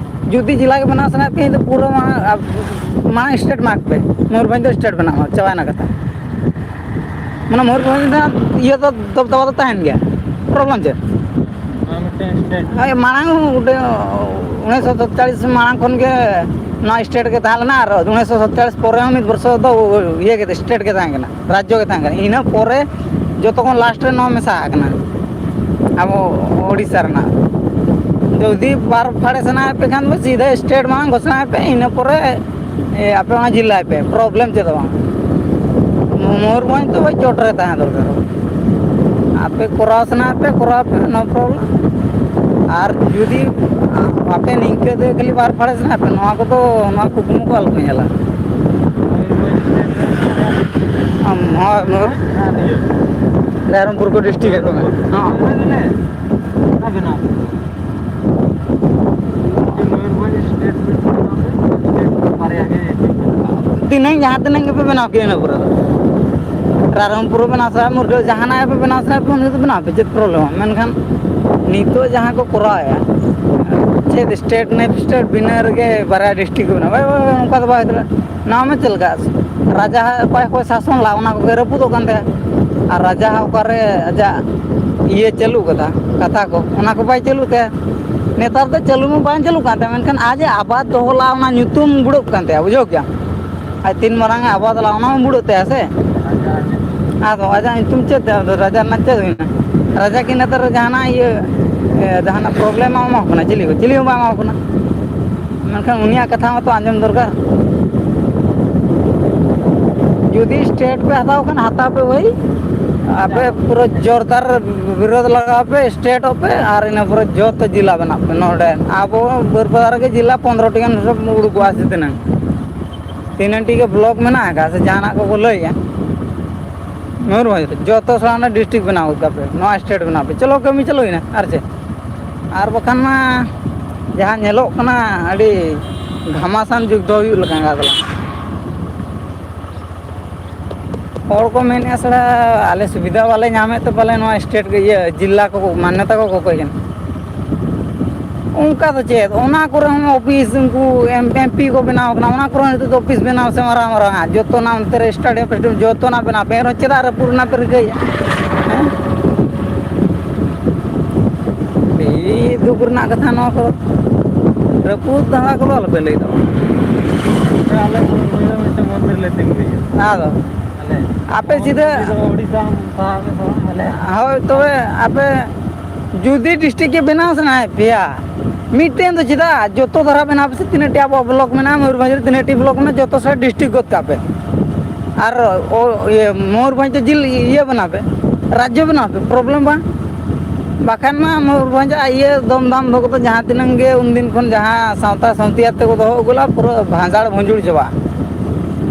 ᱡᱩᱫᱤ ᱡᱮᱞᱟ ᱜᱮ ᱵᱮᱱᱟᱣ ᱥᱟᱱᱟᱭᱮᱫ ᱯᱮᱭᱟ, ᱮᱱᱠᱷᱟᱱ ᱯᱩᱨᱟᱹ ᱢᱟᱲᱟᱝ, ᱟ-, ᱢᱟᱲᱟᱝ ᱥᱴᱮᱴ ᱢᱟᱜᱽ ᱯᱮ, ᱢᱚᱭᱩᱨᱵᱷᱚᱸᱡᱽ ᱫᱚ ᱥᱴᱮᱴ ᱵᱮᱱᱟᱜ ᱢᱟ, ᱪᱟᱵᱟᱭᱮᱱᱟ ᱠᱟᱛᱷᱟ᱾ ᱢᱟᱱᱮ ᱢᱚᱭᱩᱨᱵᱷᱚᱸᱡᱽ ᱨᱮᱱᱟᱜ ᱤᱭᱟᱹ ᱫᱚ ᱫᱚᱵᱫᱟᱵᱟ ᱫᱚ ᱛᱟᱦᱮᱱ ᱜᱮᱭᱟ, ᱯᱨᱚᱵᱞᱮᱢ ᱪᱮᱫ? ᱟᱨ ᱢᱤᱫᱴᱮᱱ ᱥᱴᱮᱴ᱾ ᱦᱳᱭ, ᱢᱟᱲᱟᱝ ᱩᱱᱤᱥᱥᱚ ᱥᱟᱛᱪᱟᱞᱤᱥ ᱢᱟᱲᱟᱝ ᱠᱷᱚᱱ ᱜᱮ ᱱᱚᱣᱟ ᱥᱴᱮᱴ ᱜᱮ ᱛᱟᱦᱮᱸ ᱞᱮᱱᱟ, ᱟᱨ ᱩᱱᱤᱥᱥᱚ ᱥᱟᱛᱪᱟᱞᱤᱥ ᱯᱚᱨᱮ ᱦᱚᱸ ᱢᱤᱫ ᱵᱚᱨᱥᱚ ᱫᱚ ᱤᱭᱟᱹ ᱜᱮ, ᱥᱴᱮᱴ ᱜᱮ ᱛᱟᱦᱮᱸ ᱠᱟᱱᱟ, ᱨᱟᱡᱽᱡᱚ ᱜᱮ ᱛᱟᱦᱮᱸ ᱠᱟᱱᱟ᱾ ᱤᱱᱟᱹ ᱯᱚᱨᱮ ᱡᱚᱛᱚ ᱠᱷᱚᱱ ᱞᱟᱥᱴ ᱨᱮ ᱱᱚᱣᱟ ᱢᱮᱥᱟ ᱟᱠᱟᱱᱟ ᱟᱵᱚ ᱳᱰᱤᱥᱟ ᱨᱮᱱᱟᱜ᱾ ᱡᱩᱫᱤ ᱵᱟᱨ ᱯᱷᱟᱲᱮ ᱥᱟᱱᱟᱭᱮᱫ ᱯᱮ ᱠᱷᱟᱱ ᱫᱚ ᱥᱤᱫᱷᱟᱹ ᱥᱴᱮᱴ ᱢᱟᱲᱟᱝ ᱜᱷᱳᱥᱚᱱᱟᱭ ᱯᱮ, ᱤᱱᱟᱹ ᱯᱚᱨᱮ ᱮ, ᱟᱯᱮ ᱚᱱᱟ ᱡᱤᱞᱟᱭ ᱯᱮ, ᱯᱨᱚᱵᱞᱮᱢ ᱪᱮᱫ ᱦᱚᱸ ᱵᱟᱝ᱾ ᱢᱚᱭᱩᱨᱵᱷᱚᱸᱡᱽ ᱫᱚ ᱪᱚᱴ ᱨᱮ ᱛᱟᱦᱮᱸ ᱫᱚᱨᱠᱟᱨᱚᱜ᱾ ᱟᱯᱮ ᱠᱚᱨᱟᱣ ᱥᱟᱱᱟᱭᱮᱫ ᱯᱮ, ᱠᱚᱨᱟᱣ ᱯᱮ, no problem᱾ ᱟᱨ ᱡᱩᱫᱤ ᱟᱯᱮ ᱱᱤᱝᱠᱟᱹ ᱛᱮ ᱠᱷᱟᱹᱞᱤ ᱵᱟᱨ ᱯᱷᱟᱲᱮ ᱥᱟᱱᱟᱭᱮᱫ ᱯᱮ, ᱱᱚᱣᱟ ᱠᱚᱫᱚ, ᱱᱚᱣᱟ ᱠᱩᱠᱢᱩ ᱠᱚ ᱟᱞᱚᱯᱮ ᱧᱮᱞᱟ᱾ ᱟᱢ, ᱦᱳᱭ, ᱢᱚᱭᱩᱨ-, ᱨᱟᱭᱨᱚᱝᱯᱩᱨ ᱠᱚ ᱰᱤᱥᱴᱨᱤᱠᱴ ᱠᱟᱱᱟ᱾ ᱦᱚᱸ᱾ ᱢᱚᱭᱩᱨᱵᱷᱚᱸᱡᱽ ᱥᱴᱮᱴ ᱛᱤᱱᱟᱹᱝ, ᱡᱟᱦᱟᱸ ᱛᱤᱱᱟᱹᱝ ᱜᱮᱯᱮ ᱵᱮᱱᱟᱣ ᱠᱮᱭᱟ ᱤᱱᱟᱹ ᱯᱚᱨᱮ ᱫᱚ᱾ ᱨᱟᱭᱨᱚᱝᱯᱩᱨ ᱯᱮ ᱵᱮᱱᱟᱣ ᱥᱮ ᱢᱩᱨᱜᱟᱹ ᱡᱟᱦᱟᱱᱟᱜ ᱜᱮᱯᱮ ᱵᱮᱱᱟᱣ ᱥᱮ ᱩᱱ ᱦᱤᱞᱳᱜ ᱫᱚ ᱵᱮᱱᱟᱣ ᱯᱮ, ᱪᱮᱫ ᱯᱨᱚᱵᱞᱮᱢ? ᱢᱮᱱᱠᱷᱟᱱ ᱱᱤᱛᱚᱜ ᱡᱟᱦᱟᱸ ᱠᱚ ᱠᱚᱨᱟᱣᱮᱫᱼᱟ, ᱪᱮᱫ ᱥᱴᱮᱴ ᱱᱮᱯ ᱥᱴᱮᱴ ᱵᱤᱱᱟᱹ ᱨᱮᱜᱮ ᱵᱟᱨᱭᱟ ᱰᱤᱥᱴᱨᱤᱠᱴ ᱠᱚ ᱵᱮᱱᱟᱣ, ᱵᱟᱭ, ᱵᱟᱭ, ᱵᱟᱭ, ᱚᱱᱠᱟ ᱫᱚ ᱵᱟᱭ ᱦᱩᱭ ᱫᱟᱲᱮᱭᱟᱜᱼᱟ᱾ ᱱᱚᱣᱟ ᱢᱟ ᱪᱮᱫ ᱞᱮᱠᱟ, ᱨᱟᱡᱟ ᱚᱠᱚᱭ ᱚᱠᱚᱭ ᱥᱟᱥᱚᱱ ᱞᱟᱜ ᱚᱱᱟ ᱠᱚᱜᱮ ᱨᱟᱹᱯᱩᱫᱚᱜ ᱠᱟᱱ ᱛᱟᱭᱟ᱾ ᱟᱨ ᱨᱟᱡᱟ ᱦᱚᱸ ᱚᱠᱟᱨᱮ ᱟᱡᱟᱜ ᱤᱭᱟᱹ ᱪᱟᱹᱞᱩ ᱠᱟᱫᱟ, ᱠᱟᱛᱷᱟ ᱠᱚ, ᱚᱱᱟ ᱠᱚ ᱵᱟᱭ ᱪᱟᱹᱞᱩ ᱛᱟᱭᱟ᱾ ᱱᱮᱛᱟᱨ ᱫᱚ ᱪᱟᱹᱞᱩ ᱢᱟ ᱵᱟᱝ ᱪᱟᱹᱞᱩᱜ ᱠᱟᱱ ᱛᱟᱭᱟ, ᱢᱮᱱᱠᱷᱟᱱ ᱟᱡ ᱮ ᱟᱵᱟᱫ ᱫᱚᱦᱚ ᱞᱟᱜ ᱚᱱᱟ ᱧᱩᱛᱩᱢ ᱵᱩᱲᱟᱹᱜ ᱠᱟᱱ ᱛᱟᱭᱟ, ᱵᱩᱡᱷᱟᱹᱣ ᱠᱮᱭᱟ᱾ ᱟᱡ ᱛᱤᱱ ᱢᱟᱨᱟᱝ ᱮ ᱟᱵᱟᱫ ᱞᱟᱜ ᱚᱱᱟ ᱦᱚᱸ ᱵᱩᱲᱟᱹᱜ ᱛᱟᱭᱟ ᱥᱮ᱾ ᱟᱫᱚ ᱟᱡᱟᱜ ᱧᱩᱛᱩᱢ ᱪᱮᱫ ᱛᱟᱭ? ᱟᱫᱚ ᱨᱟᱡᱟ ᱨᱮᱱᱟᱜ ᱪᱮᱫ ᱦᱩᱭᱱᱟ? ᱨᱟᱡᱟ ᱠᱤ ᱱᱮᱛᱟᱨ ᱡᱟᱦᱟᱱᱟᱜ ᱤᱭᱟᱹ, ᱮ, ᱡᱟᱦᱟᱱᱟᱜ ᱯᱨᱚᱵᱞᱮᱢ ᱮ ᱮᱢᱟ ᱠᱚ ᱠᱟᱱᱟ? ᱪᱤᱞᱤ ᱦᱚᱸ, ᱪᱤᱞᱤ ᱦᱚᱸ ᱵᱟᱭ ᱮᱢᱟ ᱠᱚ ᱠᱟᱱᱟ᱾ ᱢᱮᱱᱠᱷᱟᱱ ᱩᱱᱤᱭᱟᱜ ᱠᱟᱛᱷᱟ ᱢᱟᱛᱚ ᱟᱸᱡᱚᱢ ᱫᱚᱨᱠᱟᱨ᱾ ᱡᱩᱫᱤ ᱥᱴᱮᱴ ᱯᱮ ᱦᱟᱛᱟᱣ ᱠᱷᱟᱱ ᱦᱟᱛᱟᱣ ᱯᱮ ᱵᱷᱟᱹᱭ, ᱟᱯᱮ ᱯᱩᱨᱟᱹ ᱡᱳᱨᱫᱟᱨ ᱵᱤᱨᱳᱫᱷ ᱞᱟᱜᱟᱣ ᱯᱮ, ᱥᱴᱮᱴᱚᱜ ᱯᱮ, ᱟᱨ ᱤᱱᱟᱹ ᱯᱚᱨᱮ ᱡᱚᱛᱚ ᱡᱮᱞᱟ ᱵᱮᱱᱟᱜ ᱯᱮ᱾ ᱱᱚᱰᱮ ᱟᱵᱚ ᱵᱟᱹᱨᱯᱟᱫᱟ ᱨᱮᱜᱮ ᱡᱮᱞᱟ ᱯᱚᱱᱨᱚ ᱴᱤ ᱜᱟᱱ ᱥᱚᱵ ᱩᱰᱩᱠᱚᱜᱼᱟ ᱥᱮ ᱛᱤᱱᱟᱹᱝ? ᱛᱤᱱᱟᱹᱝ ᱴᱤ ᱜᱮ ᱵᱞᱚᱠ ᱢᱮᱱᱟᱜ ᱟᱠᱟᱫ ᱥᱮ ᱡᱟᱦᱟᱱᱟᱜ ᱠᱚᱠᱚ ᱞᱟᱹᱭᱮᱫᱼᱟ? ᱢᱚᱭᱩᱨᱵᱷᱚᱸᱡᱽ ᱨᱮ ᱡᱚᱛᱚ ᱥᱟᱱᱟᱢ ᱰᱤᱥᱴᱨᱤᱠᱴ ᱵᱮᱱᱟᱣ ᱜᱚᱫ ᱠᱟᱜ ᱯᱮ, ᱱᱚᱣᱟ ᱥᱴᱮᱴ ᱵᱮᱱᱟᱣ ᱯᱮ᱾ ᱪᱚᱞᱚ, ᱠᱟᱹᱢᱤ ᱪᱟᱹᱞᱩᱭᱮᱱᱟ, ᱟᱨ ᱪᱮᱫ? ᱟᱨ ᱵᱟᱠᱷᱟᱱ ᱢᱟ ᱡᱟᱦᱟᱸ ᱧᱮᱞᱚᱜ ᱠᱟᱱᱟ, ᱟᱹᱰᱤ ᱜᱷᱟᱢᱟᱥᱟᱱ ᱡᱩᱫᱽᱫᱷᱚ ᱦᱩᱭᱩᱜ ᱞᱮᱠᱟ ᱜᱮ ᱟᱫᱚ᱾ ᱦᱚᱲ ᱠᱚ ᱢᱮᱱᱮᱫᱼᱟ, "ᱥᱟᱞᱟ, ᱟᱞᱮ ᱥᱩᱵᱤᱫᱷᱟ ᱵᱟᱞᱮ ᱧᱟᱢᱮᱫ ᱛᱮ ᱯᱟᱞᱮ ᱱᱚᱣᱟ ᱥᱴᱮᱴ ᱜᱮ, ᱤᱭᱟᱹ, ᱡᱮᱞᱟ ᱠᱚ ᱢᱟᱱᱱᱚᱛᱟ ᱠᱚ ᱠᱚᱠᱚᱭ ᱠᱟᱱᱟ᱾" ᱚᱱᱠᱟ ᱫᱚ ᱪᱮᱫ, ᱚᱱᱟ ᱠᱚᱨᱮ ᱦᱚᱸ ᱚᱯᱷᱤᱥ, ᱩᱱᱠᱩ ᱮᱢ, ᱮᱢ ᱯᱤ ᱠᱚ ᱵᱮᱱᱟᱣ ᱠᱟᱱᱟ, ᱚᱱᱟ ᱠᱚᱨᱮ ᱦᱚᱸ ᱱᱤᱛᱚᱜ ᱫᱚ ᱚᱯᱷᱤᱥ ᱵᱮᱱᱟᱣ ᱥᱮ ᱢᱟᱨᱟᱝ ᱢᱟᱨᱟᱝ ᱟᱜ, ᱡᱚᱛᱚᱱᱟᱜ ᱚᱱᱛᱮ ᱨᱮ ᱥᱴᱮᱰᱤᱭᱟᱢ ᱯᱷᱮᱥᱴᱮᱰᱤᱭᱟᱢ ᱡᱚᱛᱚᱱᱟᱜ ᱵᱮᱱᱟᱣ ᱯᱮ, ᱮᱱᱨᱮᱦᱚᱸ ᱪᱮᱫᱟᱜ ᱨᱟᱹᱯᱩᱫ ᱨᱮᱱᱟᱜ ᱯᱮ ᱨᱤᱠᱟᱹᱭᱮᱫᱼᱟ? ᱦᱮᱸ? ᱟᱹᱰᱤ ᱫᱩᱠ ᱨᱮᱱᱟᱜ ᱠᱟᱛᱷᱟ ᱱᱚᱣᱟ ᱠᱚ᱾ ᱨᱟᱹᱯᱩᱫ ᱫᱷᱟᱸᱫᱟ ᱠᱚᱫᱚ ᱟᱞᱚᱯᱮ ᱞᱟᱹᱭ ᱛᱟᱵᱚᱱᱟ᱾ ᱟᱞᱮ ᱥᱩᱨ ᱨᱮ ᱢᱤᱫᱴᱮᱱ ᱢᱚᱱᱫᱤᱨ ᱞᱮ ᱛᱤᱸᱜᱩᱭᱟ᱾ ᱟᱫᱚ ᱟᱞᱮ ᱟᱯᱮ ᱥᱤᱫᱷᱟᱹ ᱢᱚᱱᱫᱤᱨ ᱫᱚ ᱳᱰᱤᱥᱟ ᱥᱟᱦᱟ ᱨᱮ ᱫᱚ ᱟᱞᱮ ᱦᱳᱭ, ᱛᱚᱵᱮ ᱟᱯᱮ ᱡᱩᱫᱤ ᱰᱤᱥᱴᱨᱤᱠᱴ ᱜᱮ ᱵᱮᱱᱟᱣ ᱥᱟᱱᱟᱭᱮᱫ ᱯᱮᱭᱟ, ᱢᱤᱫᱴᱮᱱ ᱫᱚ ᱪᱮᱫᱟᱜ? ᱡᱚᱛᱚ ᱫᱷᱟᱨᱟ ᱵᱮᱱᱟᱣ ᱯᱮᱥᱮ, ᱛᱤᱱᱟᱹᱜ ᱴᱤ ᱟᱵᱚᱣᱟᱜ ᱵᱞᱚᱠ ᱢᱮᱱᱟᱜᱼᱟ, ᱢᱚᱭᱩᱨᱵᱷᱚᱸᱡᱽ ᱨᱮ ᱛᱤᱱᱟᱹᱜ ᱴᱤ ᱵᱞᱚᱠ ᱢᱮᱱᱟᱜᱼᱟ, ᱡᱚᱛᱚ ᱥᱮᱫ ᱰᱤᱥᱴᱨᱤᱠᱴ ᱜᱚᱫ ᱠᱟᱜ ᱯᱮ᱾ ᱟᱨ ᱚ, ᱤᱭᱟᱹ, ᱢᱚᱭᱩᱨᱵᱷᱚᱸᱡᱽ ᱫᱚ ᱡᱤᱞ ᱤᱭᱟᱹ ᱵᱮᱱᱟᱣ ᱯᱮ, ᱨᱟᱡᱽᱡᱚ ᱵᱮᱱᱟᱣ ᱯᱮ, ᱯᱨᱚᱵᱞᱮᱢ ᱵᱟᱝ᱾ ᱵᱟᱠᱷᱟᱱ ᱢᱟ ᱢᱚᱭᱩᱨᱵᱷᱚᱸᱡᱽ ᱟᱜ ᱤᱭᱟᱹ ᱫᱚᱢ ᱫᱟᱢ ᱫᱚ ᱠᱚᱫᱚ ᱡᱟᱦᱟᱸ ᱛᱤᱱᱟᱹᱝ ᱜᱮ ᱩᱱᱫᱤᱱ ᱠᱷᱚᱱ ᱡᱟᱦᱟᱸ ᱥᱟᱶᱛᱟ ᱥᱟᱶᱛᱤ ᱟᱛᱮ ᱠᱚ ᱫᱚᱦᱚ ᱟᱹᱜᱩ ᱞᱮᱫᱼᱟ, ᱯᱩᱨᱟᱹ ᱵᱷᱟᱸᱡᱟᱲ ᱵᱷᱩᱸᱡᱩᱲ ᱪᱟᱵᱟᱜᱼᱟ᱾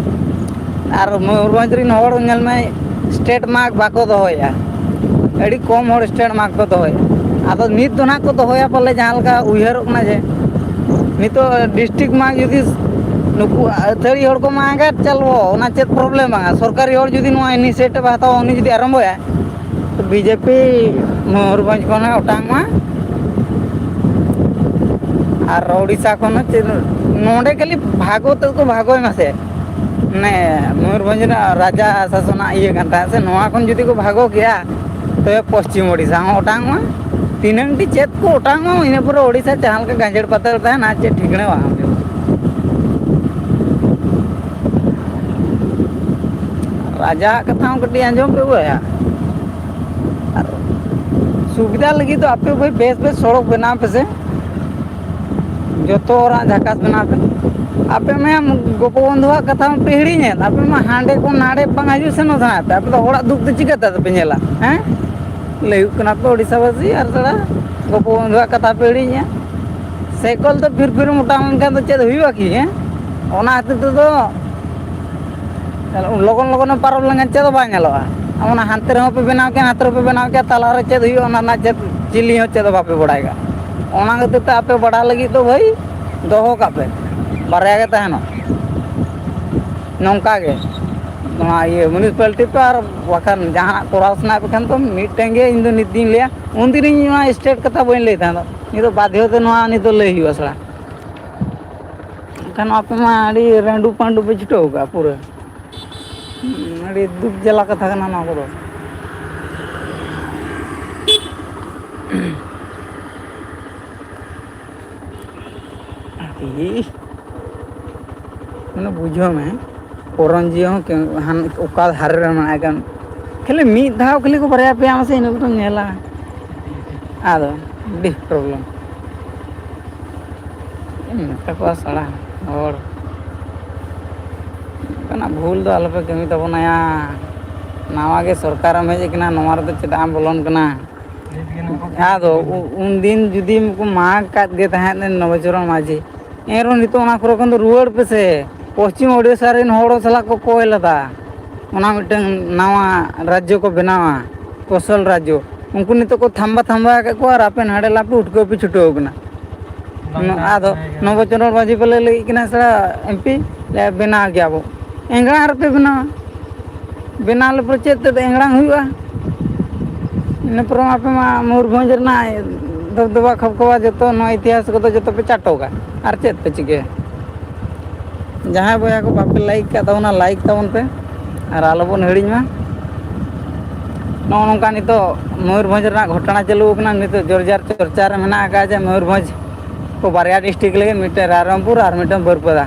ᱟᱨ ᱢᱚᱭᱩᱨᱵᱷᱚᱸᱡᱽ ᱨᱮᱱ ᱦᱚᱲ ᱧᱮᱞ ᱢᱮ, ᱥᱴᱮᱴ ᱢᱟᱨᱠ ᱵᱟᱠᱚ ᱫᱚᱦᱚᱭᱮᱫᱼᱟ᱾ ᱟᱹᱰᱤ ᱠᱚᱢ ᱦᱚᱲ ᱥᱴᱮᱴ ᱢᱟᱨᱠ ᱠᱚ ᱫᱚᱦᱚᱭᱮᱫᱼᱟ᱾ ᱟᱫᱚ ᱱᱤᱛ ᱫᱚ ᱱᱟᱦᱟᱜ ᱠᱚ ᱫᱚᱦᱚᱭᱟ ᱯᱟᱞᱮ, ᱡᱟᱦᱟᱸ ᱞᱮᱠᱟ ᱩᱭᱦᱟᱹᱨᱚᱜ ᱠᱟᱱᱟ ᱡᱮ ᱱᱤᱛᱚᱜ ᱰᱤᱥᱴᱨᱤᱠᱴ ᱢᱟᱨᱠ ᱡᱩᱫᱤ ᱱᱩᱠᱩ ᱟᱹᱛᱷᱟᱹᱲᱤ ᱦᱚᱲ ᱠᱚ ᱢᱟᱜᱟ, ᱪᱟᱞᱣᱚ, ᱚᱱᱟ ᱪᱮᱫ problem ᱵᱟᱝᱟ᱾ ᱥᱚᱨᱠᱟᱨᱤ ᱦᱚᱲ ᱡᱩᱫᱤ ᱱᱚᱣᱟ initiative ᱮ ᱦᱟᱛᱟᱣᱟ, ᱩᱱᱤ ᱡᱩᱫᱤ ᱟᱨᱟᱢᱵᱚᱭᱟ, ᱛᱚ B ᱡᱮ ᱯᱤ ᱢᱚᱭᱩᱨᱵᱷᱚᱸᱡᱽ ᱠᱷᱚᱱᱮ ᱚᱴᱟᱝ ᱢᱟ᱾ ᱟᱨ ᱳᱰᱤᱥᱟ ᱠᱷᱚᱱ ᱦᱚᱸ ᱪᱮᱫ, ᱱᱚᱰᱮ ᱠᱷᱟᱹᱞᱤ ᱵᱷᱟᱜᱚ ᱛᱮᱫ ᱠᱚ ᱵᱷᱟᱜᱚᱭ ᱢᱟᱥᱮ᱾ ᱢᱟᱱᱮ ᱢᱚᱭᱩᱨᱵᱷᱚᱸᱡᱽ ᱨᱮᱱᱟᱜ ᱨᱟᱡᱟ ᱥᱟᱥᱚᱱᱟᱜ ᱤᱭᱟᱹ ᱠᱟᱱ ᱛᱟᱦᱮᱸᱫ ᱥᱮ, ᱱᱚᱣᱟ ᱠᱷᱚᱱ ᱡᱩᱫᱤ ᱠᱚ ᱵᱷᱟᱜᱚ ᱠᱮᱭᱟ, ᱛᱚᱵᱮ ᱯᱚᱥᱪᱤᱢ ᱳᱰᱤᱥᱟ ᱦᱚᱸ ᱚᱴᱟᱝ ᱢᱟ᱾ ᱛᱤᱱᱟᱹᱝ ᱴᱤ ᱪᱮᱫ ᱠᱚ ᱚᱴᱟᱝ ᱢᱟ, ᱤᱱᱟᱹ ᱯᱚᱨᱮ ᱳᱰᱤᱥᱟ ᱡᱟᱦᱟᱸ ᱞᱮᱠᱟ ᱜᱟᱸᱡᱮᱲ ᱯᱟᱛᱟᱞ ᱛᱟᱦᱮᱱᱟ, ᱪᱮᱫ ᱴᱷᱤᱠᱟᱹᱱᱟ ᱵᱟᱝ ᱦᱩᱭᱩᱜᱼᱟ᱾ ᱨᱟᱡᱟᱣᱟᱜ ᱠᱟᱛᱷᱟ ᱦᱚᱸ ᱠᱟᱹᱴᱤᱡ ᱟᱸᱡᱚᱢ ᱯᱮ ᱵᱚᱭᱦᱟ᱾ ᱟᱨ ᱥᱩᱵᱤᱫᱷᱟ ᱞᱟᱹᱜᱤᱫ ᱫᱚ ᱟᱯᱮ ᱵᱷᱟᱹᱭ ᱵᱮᱥ ᱵᱮᱥ ᱥᱚᱲᱚᱠ ᱵᱮᱱᱟᱣ ᱯᱮᱥᱮ, ᱡᱚᱛᱚ ᱦᱚᱲᱟᱜ ᱡᱷᱟᱠᱟᱥ ᱵᱮᱱᱟᱣ ᱯᱮ᱾ ᱟᱯᱮ ᱢᱟ ᱜᱚᱯᱚᱵᱚᱱᱫᱷᱩᱣᱟᱜ ᱠᱟᱛᱷᱟ ᱢᱟᱯᱮ ᱦᱤᱲᱤᱧᱮᱫ, ᱟᱯᱮ ᱢᱟ ᱦᱟᱸᱰᱮ ᱠᱷᱚᱱ ᱱᱟᱰᱮ ᱵᱟᱝ ᱦᱤᱡᱩᱜ ᱥᱮᱱᱚᱜ ᱥᱟᱱᱟᱭᱮᱫ ᱯᱮ, ᱟᱯᱮ ᱫᱚ ᱦᱚᱲᱟᱜ ᱫᱩᱠ ᱫᱚ ᱪᱤᱠᱟᱹ ᱛᱮ ᱯᱮ ᱧᱮᱞᱟ? ᱦᱮᱸ, ᱞᱟᱹᱭ ᱦᱩᱭᱩᱜ ᱠᱟᱱᱟ ᱯᱮ ᱳᱰᱤᱥᱟ ᱵᱟᱥᱤ ᱟᱨ ᱛᱷᱚᱲᱟ ᱜᱚᱯᱚᱵᱚᱱᱫᱷᱩᱣᱟᱜ ᱠᱟᱛᱷᱟ ᱯᱮ ᱦᱤᱲᱤᱧᱮᱫᱼᱟ᱾ ᱥᱟᱭᱠᱮᱞ ᱛᱮ ᱯᱷᱤᱨ ᱯᱷᱤᱨ ᱢᱚᱴᱟᱢ ᱞᱮᱱᱠᱷᱟᱱ ᱫᱚ ᱪᱮᱫ ᱦᱩᱭᱩᱜᱼᱟ ᱠᱤ? ᱦᱮᱸ, ᱚᱱᱟ ᱠᱷᱟᱹᱛᱤᱨ ᱛᱮᱫᱚ ᱞᱚᱜᱚᱱ ᱞᱚᱜᱚᱱᱮᱢ ᱯᱟᱨᱚᱢ ᱞᱮᱱᱠᱷᱟᱱ ᱪᱮᱫ ᱦᱚᱸ ᱵᱟᱭ ᱧᱮᱞᱚᱜᱼᱟ᱾ ᱚᱱᱟ ᱦᱟᱱᱛᱮ ᱨᱮᱦᱚᱸ ᱯᱮ ᱵᱮᱱᱟᱣ ᱠᱮᱫ, ᱱᱟᱛᱮ ᱨᱮᱦᱚᱸ ᱯᱮ ᱵᱮᱱᱟᱣ ᱠᱮᱫ, ᱛᱟᱞᱟ ᱨᱮ ᱪᱮᱫ ᱦᱩᱭᱩᱜᱼᱟ, ᱚᱱᱟ ᱨᱮᱱᱟᱜ ᱪᱮᱫ ᱪᱤᱞᱤ ᱦᱚᱸ ᱪᱮᱫ ᱦᱚᱸ ᱵᱟᱯᱮ ᱵᱟᱲᱟᱭ ᱠᱟᱜᱼᱟ᱾ ᱚᱱᱟ ᱠᱷᱟᱹᱛᱤᱨ ᱛᱮ ᱟᱯᱮ ᱵᱟᱲᱟᱭ ᱞᱟᱹᱜᱤᱫ ᱫᱚ ᱵᱷᱟᱹᱭ ᱫᱚᱦᱚ ᱠᱟᱜ ᱯᱮ, ᱵᱟᱨᱭᱟ ᱜᱮ ᱛᱟᱦᱮᱱᱟ᱾ ᱱᱚᱝᱠᱟ ᱜᱮ ᱱᱚᱣᱟ ᱤᱭᱟᱹ ᱢᱩᱱᱤᱥᱤᱯᱟᱞᱤᱴᱤ ᱯᱮ, ᱟᱨ ᱵᱟᱠᱷᱟᱱ ᱡᱟᱦᱟᱱᱟᱜ ᱠᱚᱨᱟᱣ ᱥᱟᱱᱟᱭᱮᱫ ᱯᱮ ᱠᱷᱟᱱ ᱫᱚ ᱢᱤᱫᱴᱮᱱ ᱜᱮ ᱤᱧ ᱫᱚ ᱱᱤᱛ ᱫᱩᱧ ᱞᱟᱹᱭᱟ᱾ ᱩᱱᱫᱤᱱᱤᱧ ᱱᱚᱣᱟ ᱥᱴᱮᱴ ᱠᱟᱛᱷᱟ ᱵᱟᱹᱧ ᱞᱟᱹᱭ ᱛᱟᱦᱮᱸ ᱫᱚ, ᱱᱤᱛᱚᱜ ᱵᱟᱫᱽᱫᱷᱚ ᱛᱮ ᱱᱚᱣᱟ ᱱᱤᱛᱚᱜ ᱞᱟᱹᱭ ᱦᱩᱭᱩᱜᱼᱟ ᱥᱮ᱾ ᱮᱱᱠᱷᱟᱱ ᱟᱯᱮ ᱢᱟ ᱟᱹᱰᱤ ᱨᱟᱺᱰᱩ ᱯᱟᱺᱰᱩ ᱯᱮ ᱪᱷᱩᱴᱟᱹᱣ ᱠᱟᱜᱼᱟ ᱯᱩᱨᱟᱹ᱾ ᱦᱩᱸ, ᱟᱹᱰᱤ ᱫᱩᱠ ᱡᱟᱞᱟ ᱠᱟᱛᱷᱟ ᱠᱟᱱᱟ ᱱᱚᱣᱟ ᱠᱚᱫᱚ᱾ ᱟᱹᱰᱤ ᱢᱟᱱᱮ ᱵᱩᱡᱷᱟᱹᱣ ᱢᱮ, ᱯᱚᱨᱚᱧᱡᱤᱭᱟᱹ ᱦᱚᱸ ᱠᱮ-, ᱦᱟᱱ-, ᱚᱠᱟ ᱫᱷᱟᱨᱮ ᱨᱮ ᱢᱮᱱᱟᱭ ᱠᱟᱱ, ᱠᱷᱟᱹᱞᱤ ᱢᱤᱫ ᱫᱷᱟᱣ ᱠᱷᱟᱹᱞᱤ ᱠᱚ ᱵᱟᱨᱭᱟ ᱯᱮᱭᱟ ᱢᱟᱥᱮ ᱤᱱᱟᱹ ᱠᱚᱫᱚᱢ ᱧᱮᱞᱟ᱾ ᱟᱫᱚ ᱟᱹᱰᱤ problem᱾ ᱪᱮᱫ ᱮᱢ ᱢᱮᱛᱟ ᱠᱚᱣᱟ ᱥᱟᱲᱟ ᱦᱚᱲ᱾ ᱚᱱᱠᱟᱱᱟᱜ ᱵᱷᱩᱞ ᱫᱚ ᱟᱞᱚᱯᱮ ᱠᱟᱹᱢᱤ ᱛᱟᱵᱚᱱᱟᱭᱟ᱾ ᱱᱟᱣᱟ ᱜᱮ ᱥᱚᱨᱠᱟᱨᱮᱢ ᱦᱮᱡ ᱟᱠᱟᱱᱟ, ᱱᱚᱣᱟ ᱨᱮᱫᱚ ᱪᱮᱫᱟᱜ ᱮᱢ ᱵᱚᱞᱚᱱ ᱠᱟᱱᱟ? ᱟᱫᱚ ᱩ-, ᱩᱱᱫᱤᱱ ᱡᱩᱫᱤ ᱠᱚ ᱢᱟᱜᱽ ᱠᱟᱫ ᱜᱮ ᱛᱟᱦᱮᱸᱫ ᱱᱚᱵᱮᱪᱚᱨᱚᱱ ᱢᱟᱹᱡᱷᱤ, ᱮᱱᱨᱮᱦᱚᱸ ᱱᱤᱛᱚᱜ ᱚᱱᱟ ᱠᱚᱨᱮ ᱠᱷᱚᱱ ᱫᱚ ᱨᱩᱣᱟᱹᱲ ᱯᱮᱥᱮ᱾ ᱯᱚᱥᱪᱤᱢ ᱳᱰᱤᱥᱟ ᱨᱮᱱ ᱦᱚᱲ ᱥᱟᱞᱟᱜ ᱠᱚ ᱠᱚᱭ ᱞᱮᱫᱟ, ᱚᱱᱟ ᱢᱤᱫᱴᱟᱝ ᱱᱟᱣᱟ ᱨᱟᱡᱽᱡᱚ ᱠᱚ ᱵᱮᱱᱟᱣᱟ, ᱠᱳᱥᱚᱞ ᱨᱟᱡᱽᱡᱚ᱾ ᱩᱱᱠᱩ ᱱᱤᱛᱚᱜ ᱠᱚ ᱛᱷᱟᱢᱵᱟ ᱛᱷᱟᱢᱵᱟ ᱟᱠᱟᱫ ᱠᱚᱣᱟ ᱟᱨ ᱟᱯᱮ ᱱᱟᱰᱮ ᱞᱟᱯᱮ ᱩᱴᱠᱟᱹᱣ ᱯᱮ ᱪᱷᱩᱴᱟᱹᱣ ᱠᱟᱱᱟ᱾ ᱟᱫᱚ ᱱᱚᱵᱚᱪᱚᱱᱫᱨᱚ ᱢᱟᱹᱡᱷᱤ ᱵᱚᱞᱮ ᱞᱟᱹᱭᱮᱫ ᱠᱟᱱᱟ, ᱥᱮ ᱮᱢ ᱯᱤ ᱞᱮ ᱵᱮᱱᱟᱣ ᱜᱮᱭᱟ ᱵᱚ᱾ ᱮᱝᱲᱟ ᱨᱮᱯᱮ ᱵᱮᱱᱟᱣᱟ, ᱵᱮᱱᱟᱣ ᱞᱮᱯᱮ ᱪᱮᱫ ᱛᱮᱫᱚ ᱮᱝᱲᱟ ᱦᱩᱭᱩᱜᱼᱟ? ᱤᱱᱟᱹ ᱯᱚᱨᱮ ᱢᱟ ᱟᱯᱮ ᱢᱟ ᱢᱚᱭᱩᱨᱵᱷᱚᱸᱡᱽ ᱨᱮᱱᱟᱜ ᱫᱚᱵᱫᱚᱵᱟ ᱠᱷᱚᱵᱠᱷᱚᱵᱟ ᱡᱚᱛᱚ ᱱᱚᱣᱟ ᱤᱛᱤᱦᱟᱥ ᱠᱚᱫᱚ ᱡᱚᱛᱚ ᱯᱮ ᱪᱟᱴᱚᱜᱟ, ᱟᱨ ᱪᱮᱫ ᱯᱮ ᱪᱤᱠᱟᱹᱭᱟ? ᱡᱟᱦᱟᱸᱭ ᱵᱚᱭᱦᱟ ᱠᱚ ᱵᱟᱯᱮ ᱞᱟᱭᱤᱠ ᱠᱟᱜ ᱛᱟᱵᱚᱱᱟ, ᱞᱟᱭᱤᱠ ᱛᱟᱵᱚᱱ ᱯᱮ ᱟᱨ ᱟᱞᱚᱵᱚᱱ ᱦᱤᱲᱤᱧ ᱢᱟ᱾ ᱱᱚᱜᱼᱚ ᱱᱚᱝᱠᱟ ᱱᱤᱛᱚᱜ ᱢᱚᱭᱩᱨᱵᱷᱚᱸᱡᱽ ᱨᱮᱱᱟᱜ ᱜᱷᱚᱴᱚᱱᱟ ᱪᱟᱹᱞᱩ ᱟᱠᱟᱱᱟ᱾ ᱱᱤᱛᱚᱜ ᱡᱳᱨᱡᱟᱨ ᱪᱚᱨᱪᱟ ᱨᱮ ᱢᱮᱱᱟᱜ ᱟᱠᱟᱫ ᱡᱮ ᱢᱚᱭᱩᱨᱵᱷᱚᱸᱡᱽ ᱠᱚ ᱵᱟᱨᱭᱟ ᱰᱤᱥᱴᱨᱤᱠᱴ ᱞᱟᱹᱜᱤᱫ, ᱢᱤᱫᱴᱮᱱ ᱨᱟᱭᱨᱚᱝᱯᱩᱨ ᱟᱨ ᱢᱤᱫᱴᱮᱱ ᱵᱟᱹᱨᱯᱟᱫᱟ᱾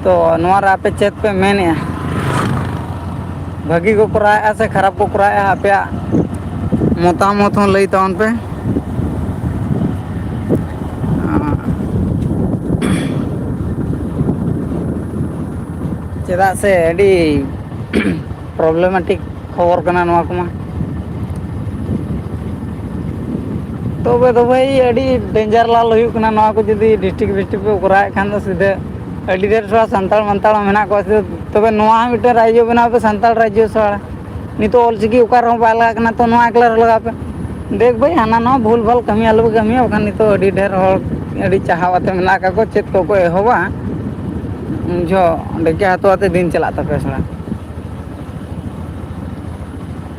ᱛᱚ ᱱᱚᱣᱟ ᱨᱮ ᱟᱯᱮ ᱪᱮᱫ ᱯᱮ ᱢᱮᱱᱮᱜᱼᱟ? ᱵᱷᱟᱹᱜᱤ ᱠᱚ ᱠᱚᱨᱟᱣᱮᱫᱼᱟ ᱥᱮ ᱠᱷᱟᱨᱟᱯ ᱠᱚ ᱠᱚᱨᱟᱣᱮᱫᱼᱟ? ᱟᱯᱮᱭᱟᱜ ᱢᱚᱛᱟᱢᱚᱛ ᱦᱚᱸ ᱞᱟᱹᱭ ᱛᱟᱵᱚᱱ ᱯᱮ᱾ ᱪᱮᱫᱟᱜ ᱥᱮ ᱟᱹᱰᱤ ᱯᱨᱚᱵᱞᱮᱢᱮᱴᱤᱠ ᱠᱷᱚᱵᱚᱨ ᱠᱟᱱᱟ ᱱᱚᱣᱟ ᱠᱚᱢᱟ᱾ ᱛᱚᱵᱮ ᱫᱚ ᱵᱷᱟᱹᱭ, ᱟᱹᱰᱤ ᱰᱮᱧᱡᱟᱨ ᱞᱟᱞ ᱦᱩᱭᱩᱜ ᱠᱟᱱᱟ ᱱᱚᱣᱟ ᱠᱚ ᱡᱩᱫᱤ ᱰᱤᱥᱴᱨᱤᱠᱴ ᱯᱷᱤᱥᱴᱨᱤᱠᱴ ᱯᱮ ᱠᱚᱨᱟᱣᱮᱫ ᱠᱷᱟᱱ ᱫᱚ᱾ ᱥᱤᱫᱷᱟᱹ ᱟᱹᱰᱤ ᱰᱷᱮᱨ ᱥᱟᱨᱟ ᱥᱟᱱᱛᱟᱲ ᱢᱟᱱᱛᱟᱲ ᱢᱮᱱᱟᱜ ᱠᱚᱣᱟ, ᱥᱤᱫᱷᱟᱹ ᱛᱚᱵᱮ ᱱᱚᱣᱟ ᱦᱚᱸ ᱢᱤᱫᱴᱮᱱ ᱨᱟᱡᱽᱡᱚ ᱵᱮᱱᱟᱣ ᱯᱮ, ᱥᱟᱱᱛᱟᱲ ᱨᱟᱡᱽᱡᱚ ᱥᱟᱨᱟ᱾ ᱱᱤᱛᱚᱜ ᱚᱞᱪᱤᱠᱤ ᱚᱠᱟ ᱨᱮᱦᱚᱸ ᱵᱟᱭ ᱞᱟᱜᱟᱜ ᱠᱟᱱᱟ, ᱛᱚ ᱱᱚᱣᱟ ᱮᱠᱞᱟ ᱨᱮ ᱞᱟᱜᱟᱣ ᱯᱮ᱾ ᱫᱮᱠ ᱵᱷᱟᱹᱭ, ᱦᱟᱱᱟ ᱱᱟᱣᱟ ᱵᱷᱩᱞ ᱵᱷᱟᱞ ᱠᱟᱹᱢᱤ ᱟᱞᱚ ᱯᱮ ᱠᱟᱹᱢᱤᱭᱟ, ᱵᱟᱠᱷᱟᱱ ᱱᱤᱛᱚᱜ ᱟᱹᱰᱤ ᱰᱷᱮᱨ ᱦᱚᱲ ᱟᱹᱰᱤ ᱪᱟᱦᱟᱣ ᱟᱛᱮ ᱢᱮᱱᱟᱜ ᱟᱠᱟᱫ ᱠᱚ, ᱪᱮᱫ ᱠᱚᱠᱚ ᱮᱦᱚᱵᱟ ᱩᱱ ᱡᱚᱦᱚᱜ ᱚᱸᱰᱮ ᱜᱮ ᱦᱟᱛᱟᱣ ᱟᱛᱮ ᱫᱤᱱ ᱪᱟᱞᱟᱜ ᱛᱟᱯᱮᱭᱟ ᱥᱟᱞᱟ᱾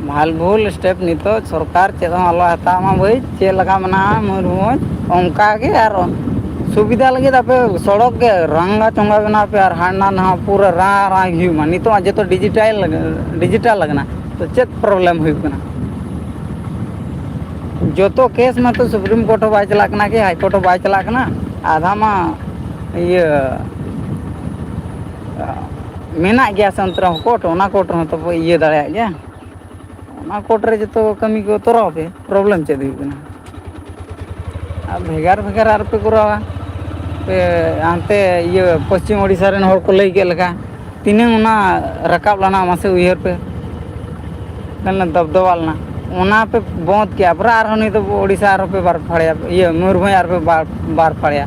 ᱵᱷᱟᱞ ᱵᱷᱩᱞ ᱥᱴᱮᱯ ᱱᱤᱛᱚᱜ ᱥᱚᱨᱠᱟᱨ ᱪᱮᱫ ᱦᱚᱸ ᱟᱞᱚ ᱦᱟᱛᱟᱣ ᱢᱟ ᱵᱷᱟᱹᱭ᱾ ᱪᱮᱫ ᱞᱮᱠᱟ ᱢᱮᱱᱟᱜᱼᱟ ᱢᱚᱭᱩᱨᱵᱷᱚᱸᱡᱽ, ᱚᱱᱠᱟ ᱜᱮ ᱟᱨ ᱥᱩᱵᱤᱫᱷᱟ ᱞᱟᱹᱜᱤᱫ ᱟᱯᱮ ᱥᱚᱲᱚᱠ ᱜᱮ ᱨᱟᱝᱜᱟ ᱪᱚᱸᱜᱟ ᱵᱮᱱᱟᱣ ᱯᱮ ᱟᱨ ᱦᱟᱱᱟ ᱱᱟᱣᱟ ᱯᱩᱨᱟᱹ ᱨᱟᱝ ᱨᱟᱝ ᱦᱩᱭᱩᱜ ᱢᱟ᱾ ᱱᱤᱛᱚᱜ ᱢᱟ ᱡᱚᱛᱚ ᱰᱤᱡᱤᱴᱟᱞ, ᱰᱤᱡᱤᱴᱟᱞ ᱟᱠᱟᱱᱟ, ᱛᱚ ᱪᱮᱫ ᱯᱨᱚᱵᱞᱮᱢ ᱦᱩᱭᱩᱜ ᱠᱟᱱᱟ? ᱡᱚᱛᱚ ᱠᱮᱥ ᱢᱟᱛᱚ ᱥᱩᱯᱨᱤᱢ ᱠᱳᱨᱴ ᱦᱚᱸ ᱵᱟᱭ ᱪᱟᱞᱟᱜ ᱠᱟᱱᱟ ᱠᱤ ᱦᱟᱭ ᱠᱳᱨᱴ ᱦᱚᱸ ᱵᱟᱭ ᱪᱟᱞᱟᱜ ᱠᱟᱱᱟ᱾ ᱟᱫᱷᱟ ᱢᱟ ᱤᱭᱟᱹ ᱢᱮᱱᱟᱜ ᱜᱮᱭᱟ ᱥᱮ ᱚᱱᱛᱮ ᱨᱮᱦᱚᱸ ᱠᱳᱨᱴ, ᱚᱱᱟ ᱠᱳᱨᱴ ᱨᱮᱦᱚᱸ ᱛᱚ ᱤᱭᱟᱹ ᱫᱟᱲᱮᱭᱟᱜ ᱜᱮᱭᱟ᱾ ᱚᱱᱟ ᱠᱳᱨᱴ ᱨᱮ ᱡᱚᱛᱚ ᱠᱟᱹᱢᱤ ᱠᱚ ᱛᱚᱨᱟᱣ ᱯᱮ, ᱯᱨᱚᱵᱞᱮᱢ ᱪᱮᱫ ᱦᱩᱭᱩᱜ ᱠᱟᱱᱟ? ᱟᱨ ᱵᱷᱮᱜᱟᱨ ᱵᱷᱮᱜᱟᱨ ᱟᱨᱯᱮ ᱠᱚᱨᱟᱣᱟ᱾ ᱯᱮ ᱦᱟᱱᱛᱮ ᱤᱭᱟᱹ ᱯᱚᱥᱪᱤᱢ ᱳᱰᱤᱥᱟ ᱨᱮᱱ ᱦᱚᱲ ᱠᱚ ᱞᱟᱹᱭ ᱠᱮᱫ ᱞᱮᱠᱟ, ᱛᱤᱱᱟᱹᱝ ᱚᱱᱟ ᱨᱟᱠᱟᱵ ᱞᱮᱱᱟ ᱢᱟᱥᱮ ᱩᱭᱦᱟᱹᱨ ᱯᱮ᱾ ᱛᱟᱦᱞᱮ ᱫᱚᱵᱫᱚᱵᱟ ᱞᱮᱱᱟ, ᱚᱱᱟ ᱯᱮ ᱵᱚᱸᱫᱽ ᱠᱮᱜᱼᱟ, ᱯᱩᱨᱟ ᱟᱨᱦᱚᱸ ᱱᱤᱛᱚᱜ ᱳᱰᱤᱥᱟ ᱟᱨᱦᱚᱸ ᱯᱮ ᱵᱟᱨ ᱯᱷᱟᱲᱮᱭᱟ, ᱤᱭᱟᱹ ᱢᱚᱭᱩᱨᱵᱷᱚᱸᱡᱽ ᱟᱨ ᱯᱮ ᱵᱟᱨ, ᱵᱟᱨ ᱯᱷᱟᱲᱮᱭᱟ᱾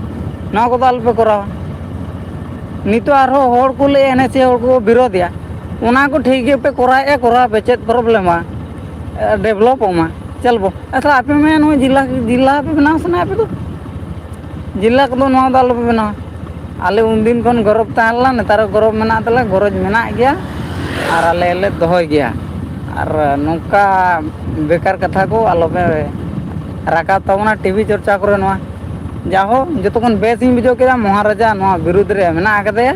ᱱᱚᱣᱟ ᱠᱚᱫᱚ ᱟᱞᱚᱯᱮ ᱠᱚᱨᱟᱣᱟ᱾ ᱱᱤᱛᱚᱜ ᱟᱨᱦᱚᱸ ᱦᱚᱲ ᱠᱚ ᱞᱟᱹᱭᱟ, ᱮᱱ ᱮᱥ ᱮ ᱦᱚᱲ ᱠᱚ ᱵᱤᱨᱳᱫᱷᱮᱜᱼᱟ, ᱚᱱᱟ ᱠᱚ ᱴᱷᱤᱠ ᱜᱮᱯᱮ ᱠᱚᱨᱟᱣᱮᱫᱼᱟ, ᱠᱚᱨᱟᱣ ᱯᱮ, ᱪᱮᱫ ᱯᱨᱚᱵᱞᱮᱢᱟ? ᱰᱮᱵᱷᱞᱚᱯᱚᱜ ᱢᱟ, ᱪᱟᱞᱵᱚ᱾ ᱟᱪᱪᱷᱟ, ᱟᱯᱮ ᱢᱟ ᱱᱚᱣᱟ ᱡᱮᱞᱟ, ᱡᱮᱞᱟ ᱯᱮ ᱵᱮᱱᱟᱣ ᱥᱟᱱᱟᱭᱮᱫ ᱯᱮ ᱫᱚ, ᱡᱮᱞᱟ ᱠᱚᱫᱚ ᱱᱚᱣᱟ ᱫᱚ ᱟᱞᱚᱯᱮ ᱵᱮᱱᱟᱣᱟ᱾ ᱟᱞᱮ ᱩᱱᱫᱤᱱ ᱠᱷᱚᱱ ᱜᱚᱨᱚᱵᱽ ᱛᱟᱦᱮᱸ ᱞᱮᱱᱟ, ᱱᱮᱛᱟᱨ ᱦᱚᱸ ᱜᱚᱨᱚᱵᱽ ᱢᱮᱱᱟᱜ ᱛᱟᱞᱮᱭᱟ, ᱜᱚᱨᱚᱡᱽ ᱢᱮᱱᱟᱜ ᱜᱮᱭᱟ ᱟᱨ ᱟᱞᱮ ᱞᱮ ᱫᱚᱦᱚᱭ ᱜᱮᱭᱟ᱾ ᱟᱨ ᱱᱚᱝᱠᱟ ᱵᱮᱠᱟᱨ ᱠᱟᱛᱷᱟ ᱠᱚ ᱟᱞᱚᱯᱮ ᱨᱟᱠᱟᱵ ᱛᱟᱵᱚᱱᱟ ᱴᱤᱵᱷᱤ ᱪᱚᱨᱪᱟ ᱠᱚᱨᱮ᱾ ᱱᱚᱣᱟ ᱡᱟᱦᱳ, ᱡᱚᱛᱚ ᱠᱷᱚᱱ ᱵᱮᱥ ᱤᱧ ᱵᱩᱡᱷᱟᱹᱣ ᱠᱮᱫᱟ ᱢᱚᱦᱟᱨᱟᱡᱟ ᱱᱚᱣᱟ ᱵᱤᱨᱩᱫᱽ ᱨᱮ ᱢᱮᱱᱟᱜ ᱟᱠᱟᱫᱮᱭᱟ,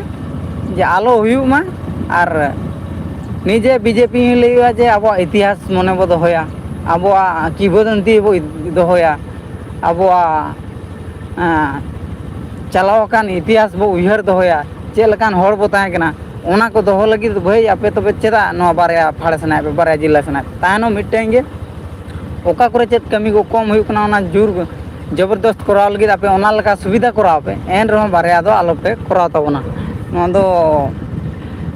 ᱡᱮ ᱟᱞᱚ ᱦᱩᱭᱩᱜ ᱢᱟ᱾ ᱟᱨ ᱱᱤᱡᱮ ᱵᱤᱡᱮᱯᱤ ᱦᱚᱸ ᱞᱟᱹᱭ ᱦᱩᱭᱩᱜᱼᱟ ᱡᱮ ᱟᱵᱚᱣᱟᱜ ᱤᱛᱤᱦᱟᱥ ᱢᱚᱱᱮ ᱵᱚ ᱫᱚᱦᱚᱭᱟ, ᱟᱵᱚᱣᱟᱜ ᱠᱤᱵᱟᱹᱫᱟᱹᱱᱛᱤ ᱵᱚ ᱫᱚᱦᱚᱭᱟ, ᱟᱵᱚᱣᱟᱜ, ᱮᱸ, ᱪᱟᱞᱟᱣ ᱟᱠᱟᱱ ᱤᱛᱤᱦᱟᱥ ᱵᱚ ᱩᱭᱦᱟᱹᱨ ᱫᱚᱦᱚᱭᱟ, ᱪᱮᱫ ᱞᱮᱠᱟᱱ ᱦᱚᱲ ᱵᱚ ᱛᱟᱦᱮᱸ ᱠᱟᱱᱟ, ᱚᱱᱟ ᱠᱚ ᱫᱚᱦᱚ ᱞᱟᱹᱜᱤᱫ ᱵᱷᱟᱹᱭ ᱟᱯᱮ ᱛᱚᱵᱮ ᱪᱮᱫᱟᱜ ᱱᱚᱣᱟ ᱵᱟᱨᱭᱟ ᱯᱷᱟᱲ ᱥᱟᱱᱟᱭᱮᱫ ᱯᱮ, ᱵᱟᱨᱭᱟ ᱡᱮᱞᱟ ᱥᱟᱱᱟᱭᱮᱫ ᱯᱮ? ᱛᱟᱦᱮᱱᱚᱜ ᱢᱤᱫᱴᱮᱱ ᱜᱮ, ᱚᱠᱟ ᱠᱚᱨᱮ ᱪᱮᱫ ᱠᱟᱹᱢᱤ ᱠᱚ ᱠᱚᱢ ᱦᱩᱭᱩᱜ ᱠᱟᱱᱟ, ᱚᱱᱟ ᱡᱳᱨ ᱡᱚᱵᱚᱨᱫᱚᱥᱛ ᱠᱚᱨᱟᱣ ᱞᱟᱹᱜᱤᱫ ᱟᱯᱮ ᱚᱱᱟ ᱞᱮᱠᱟ ᱥᱩᱵᱤᱫᱷᱟ ᱠᱚᱨᱟᱣ ᱯᱮ, ᱮᱱ ᱨᱮᱦᱚᱸ ᱵᱟᱨᱭᱟ ᱫᱚ ᱟᱞᱚ ᱯᱮ ᱠᱚᱨᱟᱣ ᱛᱟᱵᱚᱱᱟ᱾ ᱱᱚᱣᱟ ᱫᱚ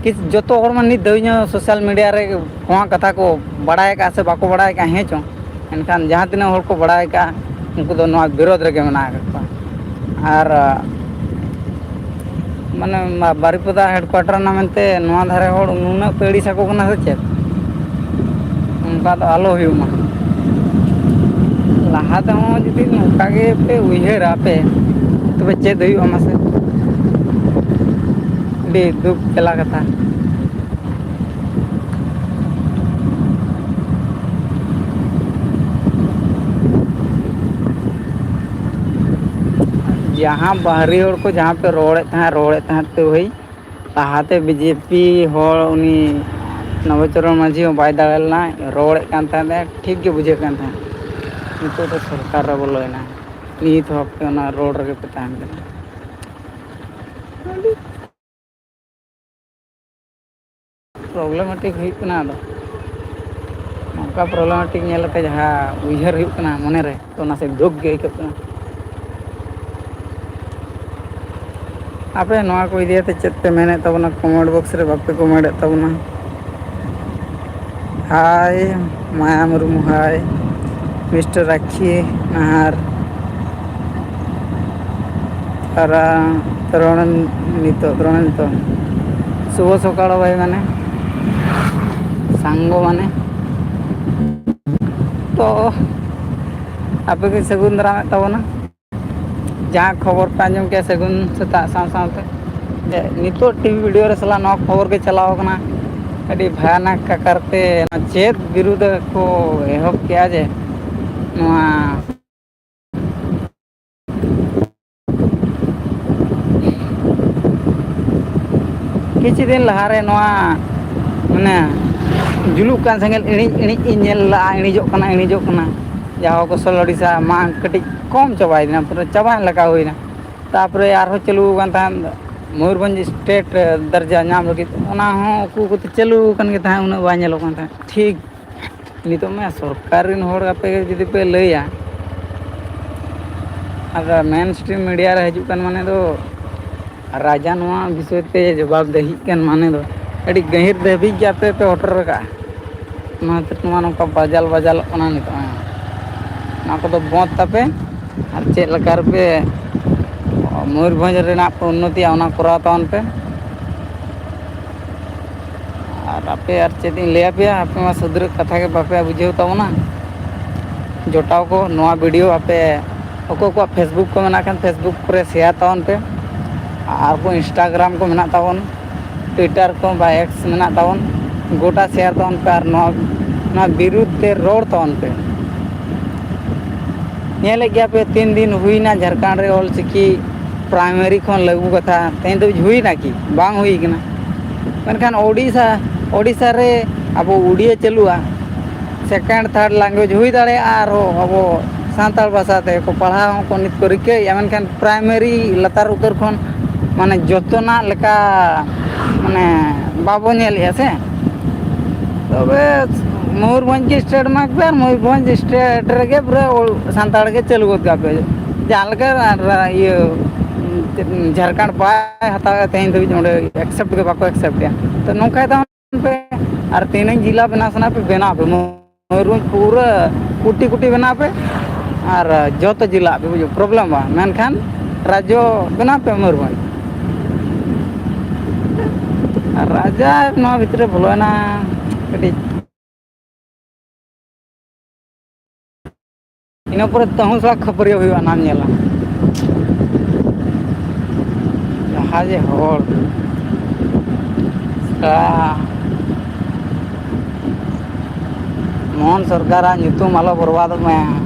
ᱠᱤ ᱡᱚᱛᱚ ᱦᱚᱲ ᱢᱟ ᱱᱤᱛ ᱫᱷᱟᱹᱵᱤᱡ ᱦᱚᱸ ᱥᱳᱥᱟᱞ ᱢᱤᱰᱤᱭᱟ ᱨᱮ ᱱᱚᱣᱟ ᱠᱟᱛᱷᱟ ᱠᱚ ᱵᱟᱲᱟᱭ ᱟᱠᱟᱫᱼᱟ ᱥᱮ ᱵᱟᱠᱚ ᱵᱟᱲᱟᱭ ᱟᱠᱟᱫᱼᱟ, ᱦᱮᱸ ᱪᱚᱝ, ᱮᱱᱠᱷᱟᱱ ᱡᱟᱦᱟᱸ ᱛᱤᱱᱟᱹᱜ ᱦᱚᱲ ᱠᱚ ᱵᱟᱲᱟᱭ ᱟᱠᱟᱫᱼᱟ, ᱩᱱᱠᱩ ᱫᱚ ᱱᱚᱣᱟ ᱵᱤᱨᱳᱫᱷ ᱨᱮᱜᱮ ᱢᱮᱱᱟᱜ ᱟᱠᱟᱫ ᱠᱚᱣᱟ᱾ ᱟᱨ ᱢᱟᱱᱮ ᱵᱟᱨᱤᱯᱚᱫᱟ ᱦᱮᱰᱠᱩᱣᱟᱴᱟᱨ ᱨᱮᱱᱟᱜ ᱢᱮᱱᱛᱮ ᱱᱚᱣᱟ ᱫᱷᱟᱨᱮ ᱦᱚᱲ ᱱᱩᱱᱟᱹᱜ ᱯᱮ ᱟᱹᱲᱤᱥ ᱟᱠᱚ ᱠᱟᱱᱟ ᱥᱮ ᱪᱮᱫ? ᱚᱱᱠᱟ ᱫᱚ ᱟᱞᱚ ᱦᱩᱭᱩᱜ ᱢᱟ᱾ ᱞᱟᱦᱟ ᱛᱮᱦᱚᱸ ᱡᱩᱫᱤ ᱱᱚᱝᱠᱟ ᱜᱮ ᱯᱮ ᱩᱭᱦᱟᱹᱨᱟ ᱯᱮ, ᱛᱚᱵᱮ ᱪᱮᱫ ᱦᱩᱭᱩᱜᱼᱟ ᱢᱟᱥᱮ? ᱟᱹᱰᱤ ᱫᱩᱠ ᱡᱟᱞᱟ ᱠᱟᱛᱷᱟ᱾ ᱡᱟᱦᱟᱸ ᱵᱟᱦᱨᱮ ᱦᱚᱲ ᱠᱚ ᱡᱟᱦᱟᱸ ᱯᱮ ᱨᱚᱲᱮᱫ ᱛᱟᱦᱮᱸᱫ, ᱨᱚᱲᱮᱫ ᱛᱟᱦᱮᱸᱫ ᱯᱮ ᱵᱷᱟᱹᱭ, ᱞᱟᱦᱟᱛᱮ ᱵᱤᱡᱮᱯᱤ ᱦᱚᱲ ᱩᱱᱤ ᱱᱚᱵᱚᱪᱚᱨᱚᱱ ᱢᱟᱹᱡᱷᱤ ᱦᱚᱸ ᱵᱟᱭ ᱫᱟᱲᱮ ᱞᱮᱱᱟ, ᱨᱚᱲᱮᱫ ᱠᱟᱱ ᱛᱟᱦᱮᱸᱫ, ᱴᱷᱤᱠ ᱜᱮ ᱵᱩᱡᱷᱟᱹᱜ ᱠᱟᱱ ᱛᱟᱦᱮᱸᱫ᱾ ᱱᱤᱛᱚᱜ ᱫᱚ ᱥᱚᱨᱠᱟᱨ ᱨᱮ ᱵᱚᱞᱚᱭᱮᱱᱟ, ᱱᱤᱛ ᱦᱚᱸ ᱟᱯᱮ ᱚᱱᱟ ᱨᱚᱲ ᱨᱮᱜᱮ ᱯᱮ ᱛᱟᱦᱮᱱ ᱠᱟᱱᱟ᱾ ᱟᱹᱰᱤ ᱯᱨᱚᱵᱞᱮᱢᱮᱴᱤᱠ ᱦᱩᱭᱩᱜ ᱠᱟᱱᱟ᱾ ᱟᱫᱚ ᱱᱚᱝᱠᱟ ᱯᱨᱚᱵᱞᱮᱢᱮᱴᱤᱠ ᱧᱮᱞ ᱠᱟᱛᱮ ᱡᱟᱦᱟᱸ ᱩᱭᱦᱟᱹᱨ ᱦᱩᱭᱩᱜ ᱠᱟᱱᱟ ᱢᱚᱱᱮᱨᱮ, ᱛᱚ ᱱᱟᱥᱮ ᱫᱩᱠ ᱜᱮ ᱟᱹᱭᱠᱟᱹᱜ ᱠᱟᱱᱟ᱾ ᱟᱯᱮ ᱱᱚᱣᱟ ᱠᱚ ᱤᱫᱤ ᱠᱟᱛᱮ ᱪᱮᱫ ᱯᱮ ᱢᱮᱱᱮᱫ ᱛᱟᱵᱚᱱᱟ? ᱠᱚᱢᱮᱱᱴ ᱵᱚᱠᱥ ᱨᱮ ᱵᱟᱯᱮ ᱠᱚᱢᱮᱱᱴ ᱮᱫ ᱛᱟᱵᱚᱱᱟ᱾ ᱦᱟᱭ ᱢᱟᱭᱟ ᱢᱩᱨᱢᱩ, ᱦᱟᱭ ᱢᱤᱥᱴᱟᱨ ᱨᱟᱠᱷᱤ ᱟᱨ ᱛᱟᱨᱟ ᱛᱚᱨᱚᱬ ᱱᱤᱛᱚᱜ, ᱛᱚᱨᱚᱬ ᱱᱤᱛᱚᱜ ᱥᱩᱵᱷ ᱥᱚᱠᱟᱲ ᱵᱷᱟᱭ, ᱢᱟᱱᱮ ᱥᱟᱝᱜᱚ, ᱢᱟᱱᱮ ᱛᱚ ᱟᱯᱮ ᱜᱮ ᱥᱟᱹᱜᱩᱱ ᱫᱟᱨᱟᱢᱮᱫ ᱛᱟᱵᱚᱱᱟ᱾ ᱡᱟᱦᱟᱸ ᱠᱷᱚᱵᱚᱨ ᱯᱮ ᱟᱸᱡᱚᱢ ᱠᱮᱜᱼᱟ ᱥᱟᱹᱜᱩᱱ ᱥᱮᱛᱟᱜ ᱥᱟᱶ ᱥᱟᱶᱛᱮ, ᱡᱮ ᱱᱤᱛᱚᱜ ᱴᱤᱵᱷᱤ ᱵᱷᱤᱰᱤᱭᱳ ᱨᱮ ᱥᱟᱞᱟᱜ ᱱᱚᱣᱟ ᱠᱷᱚᱵᱚᱨ ᱜᱮ ᱪᱟᱞᱟᱣ ᱠᱟᱱᱟ᱾ ᱟᱹᱰᱤ ᱵᱷᱚᱭᱟᱱᱚᱠ ᱟᱠᱟᱨ ᱛᱮ ᱱᱚᱣᱟ ᱪᱮᱫ ᱵᱤᱨᱩᱫᱷ ᱠᱚ ᱮᱦᱚᱵ ᱠᱮᱜᱼᱟ ᱡᱮ ᱱᱚᱣᱟ ᱠᱤᱪᱷᱩ ᱫᱤᱱ ᱞᱟᱦᱟᱨᱮ ᱱᱚᱣᱟ ᱢᱟᱱᱮ ᱡᱩᱞᱩᱜ ᱠᱟᱱ ᱥᱮᱸᱜᱮᱞ ᱤᱬᱤᱡ ᱤᱬᱤᱡ ᱤᱧ ᱧᱮᱞ ᱞᱟᱜᱼᱟ, ᱤᱬᱤᱡᱚᱜ ᱠᱟᱱᱟ, ᱤᱬᱤᱡᱚᱜ ᱠᱟᱱᱟ᱾ ᱡᱟᱦᱳ ᱠᱚᱥᱚᱞ ᱳᱰᱤᱥᱟ ᱢᱟ ᱠᱟᱹᱴᱤᱡ ᱠᱚᱢ ᱪᱟᱵᱟᱭᱮᱱᱟ, ᱯᱩᱨᱟᱹ ᱪᱟᱵᱟ ᱞᱮᱠᱟ ᱦᱩᱭᱱᱟ᱾ ᱛᱟᱨᱯᱚᱨᱮ ᱟᱨᱦᱚᱸ ᱪᱟᱹᱞᱩ ᱟᱠᱟᱱ ᱛᱟᱦᱮᱸᱫ ᱢᱚᱭᱩᱨᱵᱷᱚᱸᱡᱽ ᱥᱴᱮᱴ ᱫᱚᱨᱡᱟ ᱧᱟᱢ ᱞᱟᱹᱜᱤᱫ, ᱚᱱᱟ ᱦᱚᱸ ᱩᱠᱩ ᱩᱠᱩᱛᱮ ᱪᱟᱹᱞᱩ ᱟᱠᱟᱱ ᱜᱮ ᱛᱟᱦᱮᱸᱫ, ᱩᱱᱟᱹᱜ ᱵᱟᱭ ᱧᱮᱞᱚᱜ ᱠᱟᱱ ᱛᱟᱦᱮᱸᱫ᱾ ᱴᱷᱤᱠ ᱱᱤᱛᱚᱜ ᱢᱟ ᱥᱚᱨᱠᱟᱨ ᱨᱮᱱ ᱦᱚᱲ ᱟᱯᱮ ᱜᱮ ᱡᱩᱫᱤ ᱯᱮ ᱞᱟᱹᱭᱟ, ᱟᱫᱚ ᱢᱮᱱ ᱥᱴᱨᱤᱢ ᱢᱤᱰᱤᱭᱟ ᱨᱮ ᱦᱤᱡᱩᱜ ᱠᱟᱱ ᱢᱟᱱᱮ ᱫᱚ ᱨᱟᱡᱟ ᱱᱚᱣᱟ ᱵᱤᱥᱚᱭ ᱛᱮ ᱡᱚᱵᱟᱵ ᱫᱟᱹᱦᱤᱜ ᱠᱟᱱ ᱢᱟᱱᱮ ᱫᱚ ᱟᱹᱰᱤ ᱜᱟᱹᱦᱤᱨ ᱫᱷᱟᱹᱵᱤᱡ ᱜᱮ ᱟᱯᱮ ᱯᱮ ᱦᱚᱴᱚᱨ ᱟᱠᱟᱫᱼᱟ᱾ ᱚᱱᱟ ᱠᱷᱟᱹᱛᱤᱨ ᱱᱚᱣᱟ ᱱᱚᱝᱠᱟ ᱵᱟᱡᱟᱞ ᱵᱟᱡᱟᱞᱚᱜ ᱠᱟᱱᱟ ᱱᱤᱛᱚᱜ ᱦᱚᱸ᱾ ᱚᱱᱟ ᱠᱚᱫᱚ ᱵᱚᱸᱫᱽ ᱛᱟᱯᱮ, ᱟᱨ ᱪᱮᱫ ᱞᱮᱠᱟ ᱨᱮᱯᱮ ᱢᱚᱭᱩᱨᱵᱷᱚᱸᱡᱽ ᱨᱮᱱᱟᱜ ᱯᱮ ᱩᱱᱱᱚᱛᱤᱭᱟ, ᱚᱱᱟ ᱠᱚᱨᱟᱣ ᱛᱟᱵᱚᱱ ᱯᱮ᱾ ᱟᱨ ᱟᱯᱮ ᱟᱨ ᱪᱮᱫ ᱤᱧ ᱞᱟᱹᱭ ᱟᱯᱮᱭᱟ, ᱟᱯᱮ ᱢᱟ ᱥᱩᱫᱷᱨᱟᱹ ᱠᱟᱛᱷᱟ ᱜᱮ ᱵᱟᱯᱮ ᱵᱩᱡᱷᱟᱹᱣ ᱛᱟᱵᱚᱱᱟ᱾ ᱡᱚᱴᱟᱣ ᱠᱚ, ᱱᱚᱣᱟ ᱵᱷᱤᱰᱤᱭᱳ ᱟᱯᱮ ᱚᱠᱚᱭ ᱠᱚᱣᱟᱜ ᱯᱷᱮᱥᱵᱩᱠ ᱠᱚ ᱢᱮᱱᱟᱜ ᱠᱷᱟᱱ ᱯᱷᱮᱥᱵᱩᱠ ᱠᱚᱨᱮ ᱥᱮᱭᱟᱨ ᱛᱟᱵᱚᱱ ᱯᱮ, ᱟᱨ ᱠᱚ ᱤᱱᱥᱴᱟᱜᱨᱟᱢ ᱠᱚ ᱢᱮᱱᱟᱜ ᱛᱟᱵᱚᱱ, ᱴᱩᱭᱴᱟᱨ ᱠᱚ ᱵᱟ ᱮᱠᱥ ᱢᱮᱱᱟᱜ ᱛᱟᱵᱚᱱ, ᱜᱚᱴᱟ ᱥᱮᱭᱟᱨ ᱛᱟᱵᱚᱱ ᱯᱮ ᱟᱨ ᱱᱚᱣᱟ, ᱱᱚᱣᱟ ᱵᱤᱨᱩᱫᱷ ᱛᱮ ᱨᱚᱲ ᱛᱟᱵᱚᱱ ᱯᱮ᱾ ᱧᱮᱞᱮᱫ ᱜᱮᱭᱟ ᱯᱮ ᱛᱤᱱ ᱫᱤᱱ ᱦᱩᱭᱱᱟ ᱡᱷᱟᱲᱠᱷᱚᱸᱰ ᱨᱮ ᱚᱞ ᱪᱤᱠᱤ ᱯᱨᱟᱭᱢᱟᱨᱤ ᱠᱷᱚᱱ ᱞᱟᱹᱜᱩ ᱠᱟᱛᱷᱟ ᱛᱮᱦᱮᱧ ᱫᱷᱟᱹᱵᱤᱡ ᱦᱩᱭᱱᱟ ᱠᱤ? ᱵᱟᱝ ᱦᱩᱭ ᱠᱟᱱᱟ᱾ ᱢᱮᱱᱠᱷᱟᱱ ᱳᱰᱤᱥᱟ, ᱳᱰᱤᱥᱟ ᱨᱮ ᱟᱵᱚ ᱩᱰᱤᱭᱟᱹ ᱪᱟᱹᱞᱩᱜᱼᱟ, ᱥᱮᱠᱮᱱᱰ ᱛᱷᱟᱨᱰ ᱞᱮᱝᱜᱩᱭᱮᱡᱽ ᱦᱩᱭ ᱫᱟᱲᱮᱭᱟᱜᱼᱟ, ᱟᱨᱦᱚᱸ ᱟᱵᱚ ᱥᱟᱱᱛᱟᱲ ᱵᱷᱟᱥᱟ ᱛᱮ ᱠᱚ ᱯᱟᱲᱦᱟᱣ ᱦᱚᱸᱠᱚ ᱱᱤᱛ ᱠᱚ ᱨᱤᱠᱟᱹᱭᱮᱫᱼᱟ, ᱢᱮᱱᱠᱷᱟᱱ ᱯᱨᱟᱭᱢᱟᱨᱤ ᱞᱟᱛᱟᱨ ᱩᱛᱟᱹᱨ ᱠᱷᱚᱱ ᱢᱟᱱᱮ ᱡᱚᱛᱚᱱᱟᱜ ᱞᱮᱠᱟ ᱢᱟᱱᱮ ᱵᱟᱵᱚ ᱧᱮᱞᱮᱫᱼᱟ ᱥᱮ᱾ ᱛᱚᱵᱮ ᱢᱚᱭᱩᱨᱵᱷᱚᱸᱡᱽ ᱜᱮ ᱥᱴᱮᱴ ᱢᱟᱨᱠ ᱯᱮ ᱟᱨ ᱢᱚᱭᱩᱨᱵᱷᱚᱸᱡᱽ ᱥᱴᱮᱴ ᱨᱮᱜᱮ ᱯᱩᱨᱟᱹ ᱥᱟᱱᱛᱟᱲ ᱜᱮ ᱪᱟᱹᱞᱩ ᱜᱚᱫ ᱠᱟᱜ ᱯᱮ᱾ ᱡᱟᱦᱟᱸ ᱞᱮᱠᱟ ᱟᱨ ᱤᱭᱟᱹ ᱡᱷᱟᱲᱠᱷᱚᱸᱰ ᱵᱟᱭ ᱦᱟᱛᱟᱣᱮᱫ ᱛᱮᱦᱮᱧ ᱫᱷᱟᱹᱵᱤᱡ ᱚᱸᱰᱮ ᱮᱠᱥᱮᱯᱴ ᱜᱮ ᱵᱟᱠᱚ ᱮᱠᱥᱮᱯᱴ ᱮᱫᱼᱟ᱾ ᱛᱚ ᱱᱚᱝᱠᱟᱭ ᱛᱟᱵᱚᱱ ᱯᱮ ᱟᱨ ᱛᱤᱱᱟᱹᱝ ᱡᱮᱞᱟ ᱵᱮᱱᱟᱣ ᱥᱟᱱᱟ ᱯᱮ ᱵᱮᱱᱟᱣ ᱯᱮ, ᱢᱚᱭᱩᱨᱵᱷᱚᱸᱡᱽ ᱯᱩᱨᱟᱹ ᱠᱩᱴᱤ ᱠᱩᱴᱤ ᱵᱮᱱᱟᱣ ᱯᱮ ᱟᱨ ᱡᱚᱛᱚ ᱡᱮᱞᱟ ᱯᱮ ᱵᱩᱡᱷᱟᱹᱣ, ᱯᱨᱚᱵᱞᱮᱢ ᱵᱟᱝ, ᱢᱮᱱᱠᱷᱟᱱ ᱨᱟᱡᱽᱡᱚ ᱵᱮᱱᱟᱣ ᱯᱮ ᱢᱚᱭᱩᱨᱵᱷᱚᱸᱡᱽ᱾ ᱟᱨ ᱨᱟᱡᱟ ᱱᱚᱣᱟ ᱵᱷᱤᱛᱨᱤ ᱨᱮ ᱵᱚᱞᱚᱭᱮᱱᱟ ᱠᱟᱹᱴᱤᱡ᱾ ᱤᱱᱟᱹ ᱯᱚᱨᱮ ᱛᱟᱹᱦᱩ ᱥᱟᱞᱟᱜ ᱠᱷᱟᱹᱯᱟᱹᱨᱤ ᱦᱩᱭᱩᱜᱼᱟ, ᱚᱱᱟᱢ ᱧᱮᱞᱟ᱾ ᱡᱟᱦᱟᱸ ᱡᱮ ᱦᱚᱲ, ᱥᱟᱞᱟ, ᱢᱳᱦᱚᱱ ᱥᱚᱨᱠᱟᱨᱟᱜ ᱧᱩᱛᱩᱢ ᱟᱞᱚ ᱵᱚᱨᱵᱟᱫᱚᱜ ᱢᱟ᱾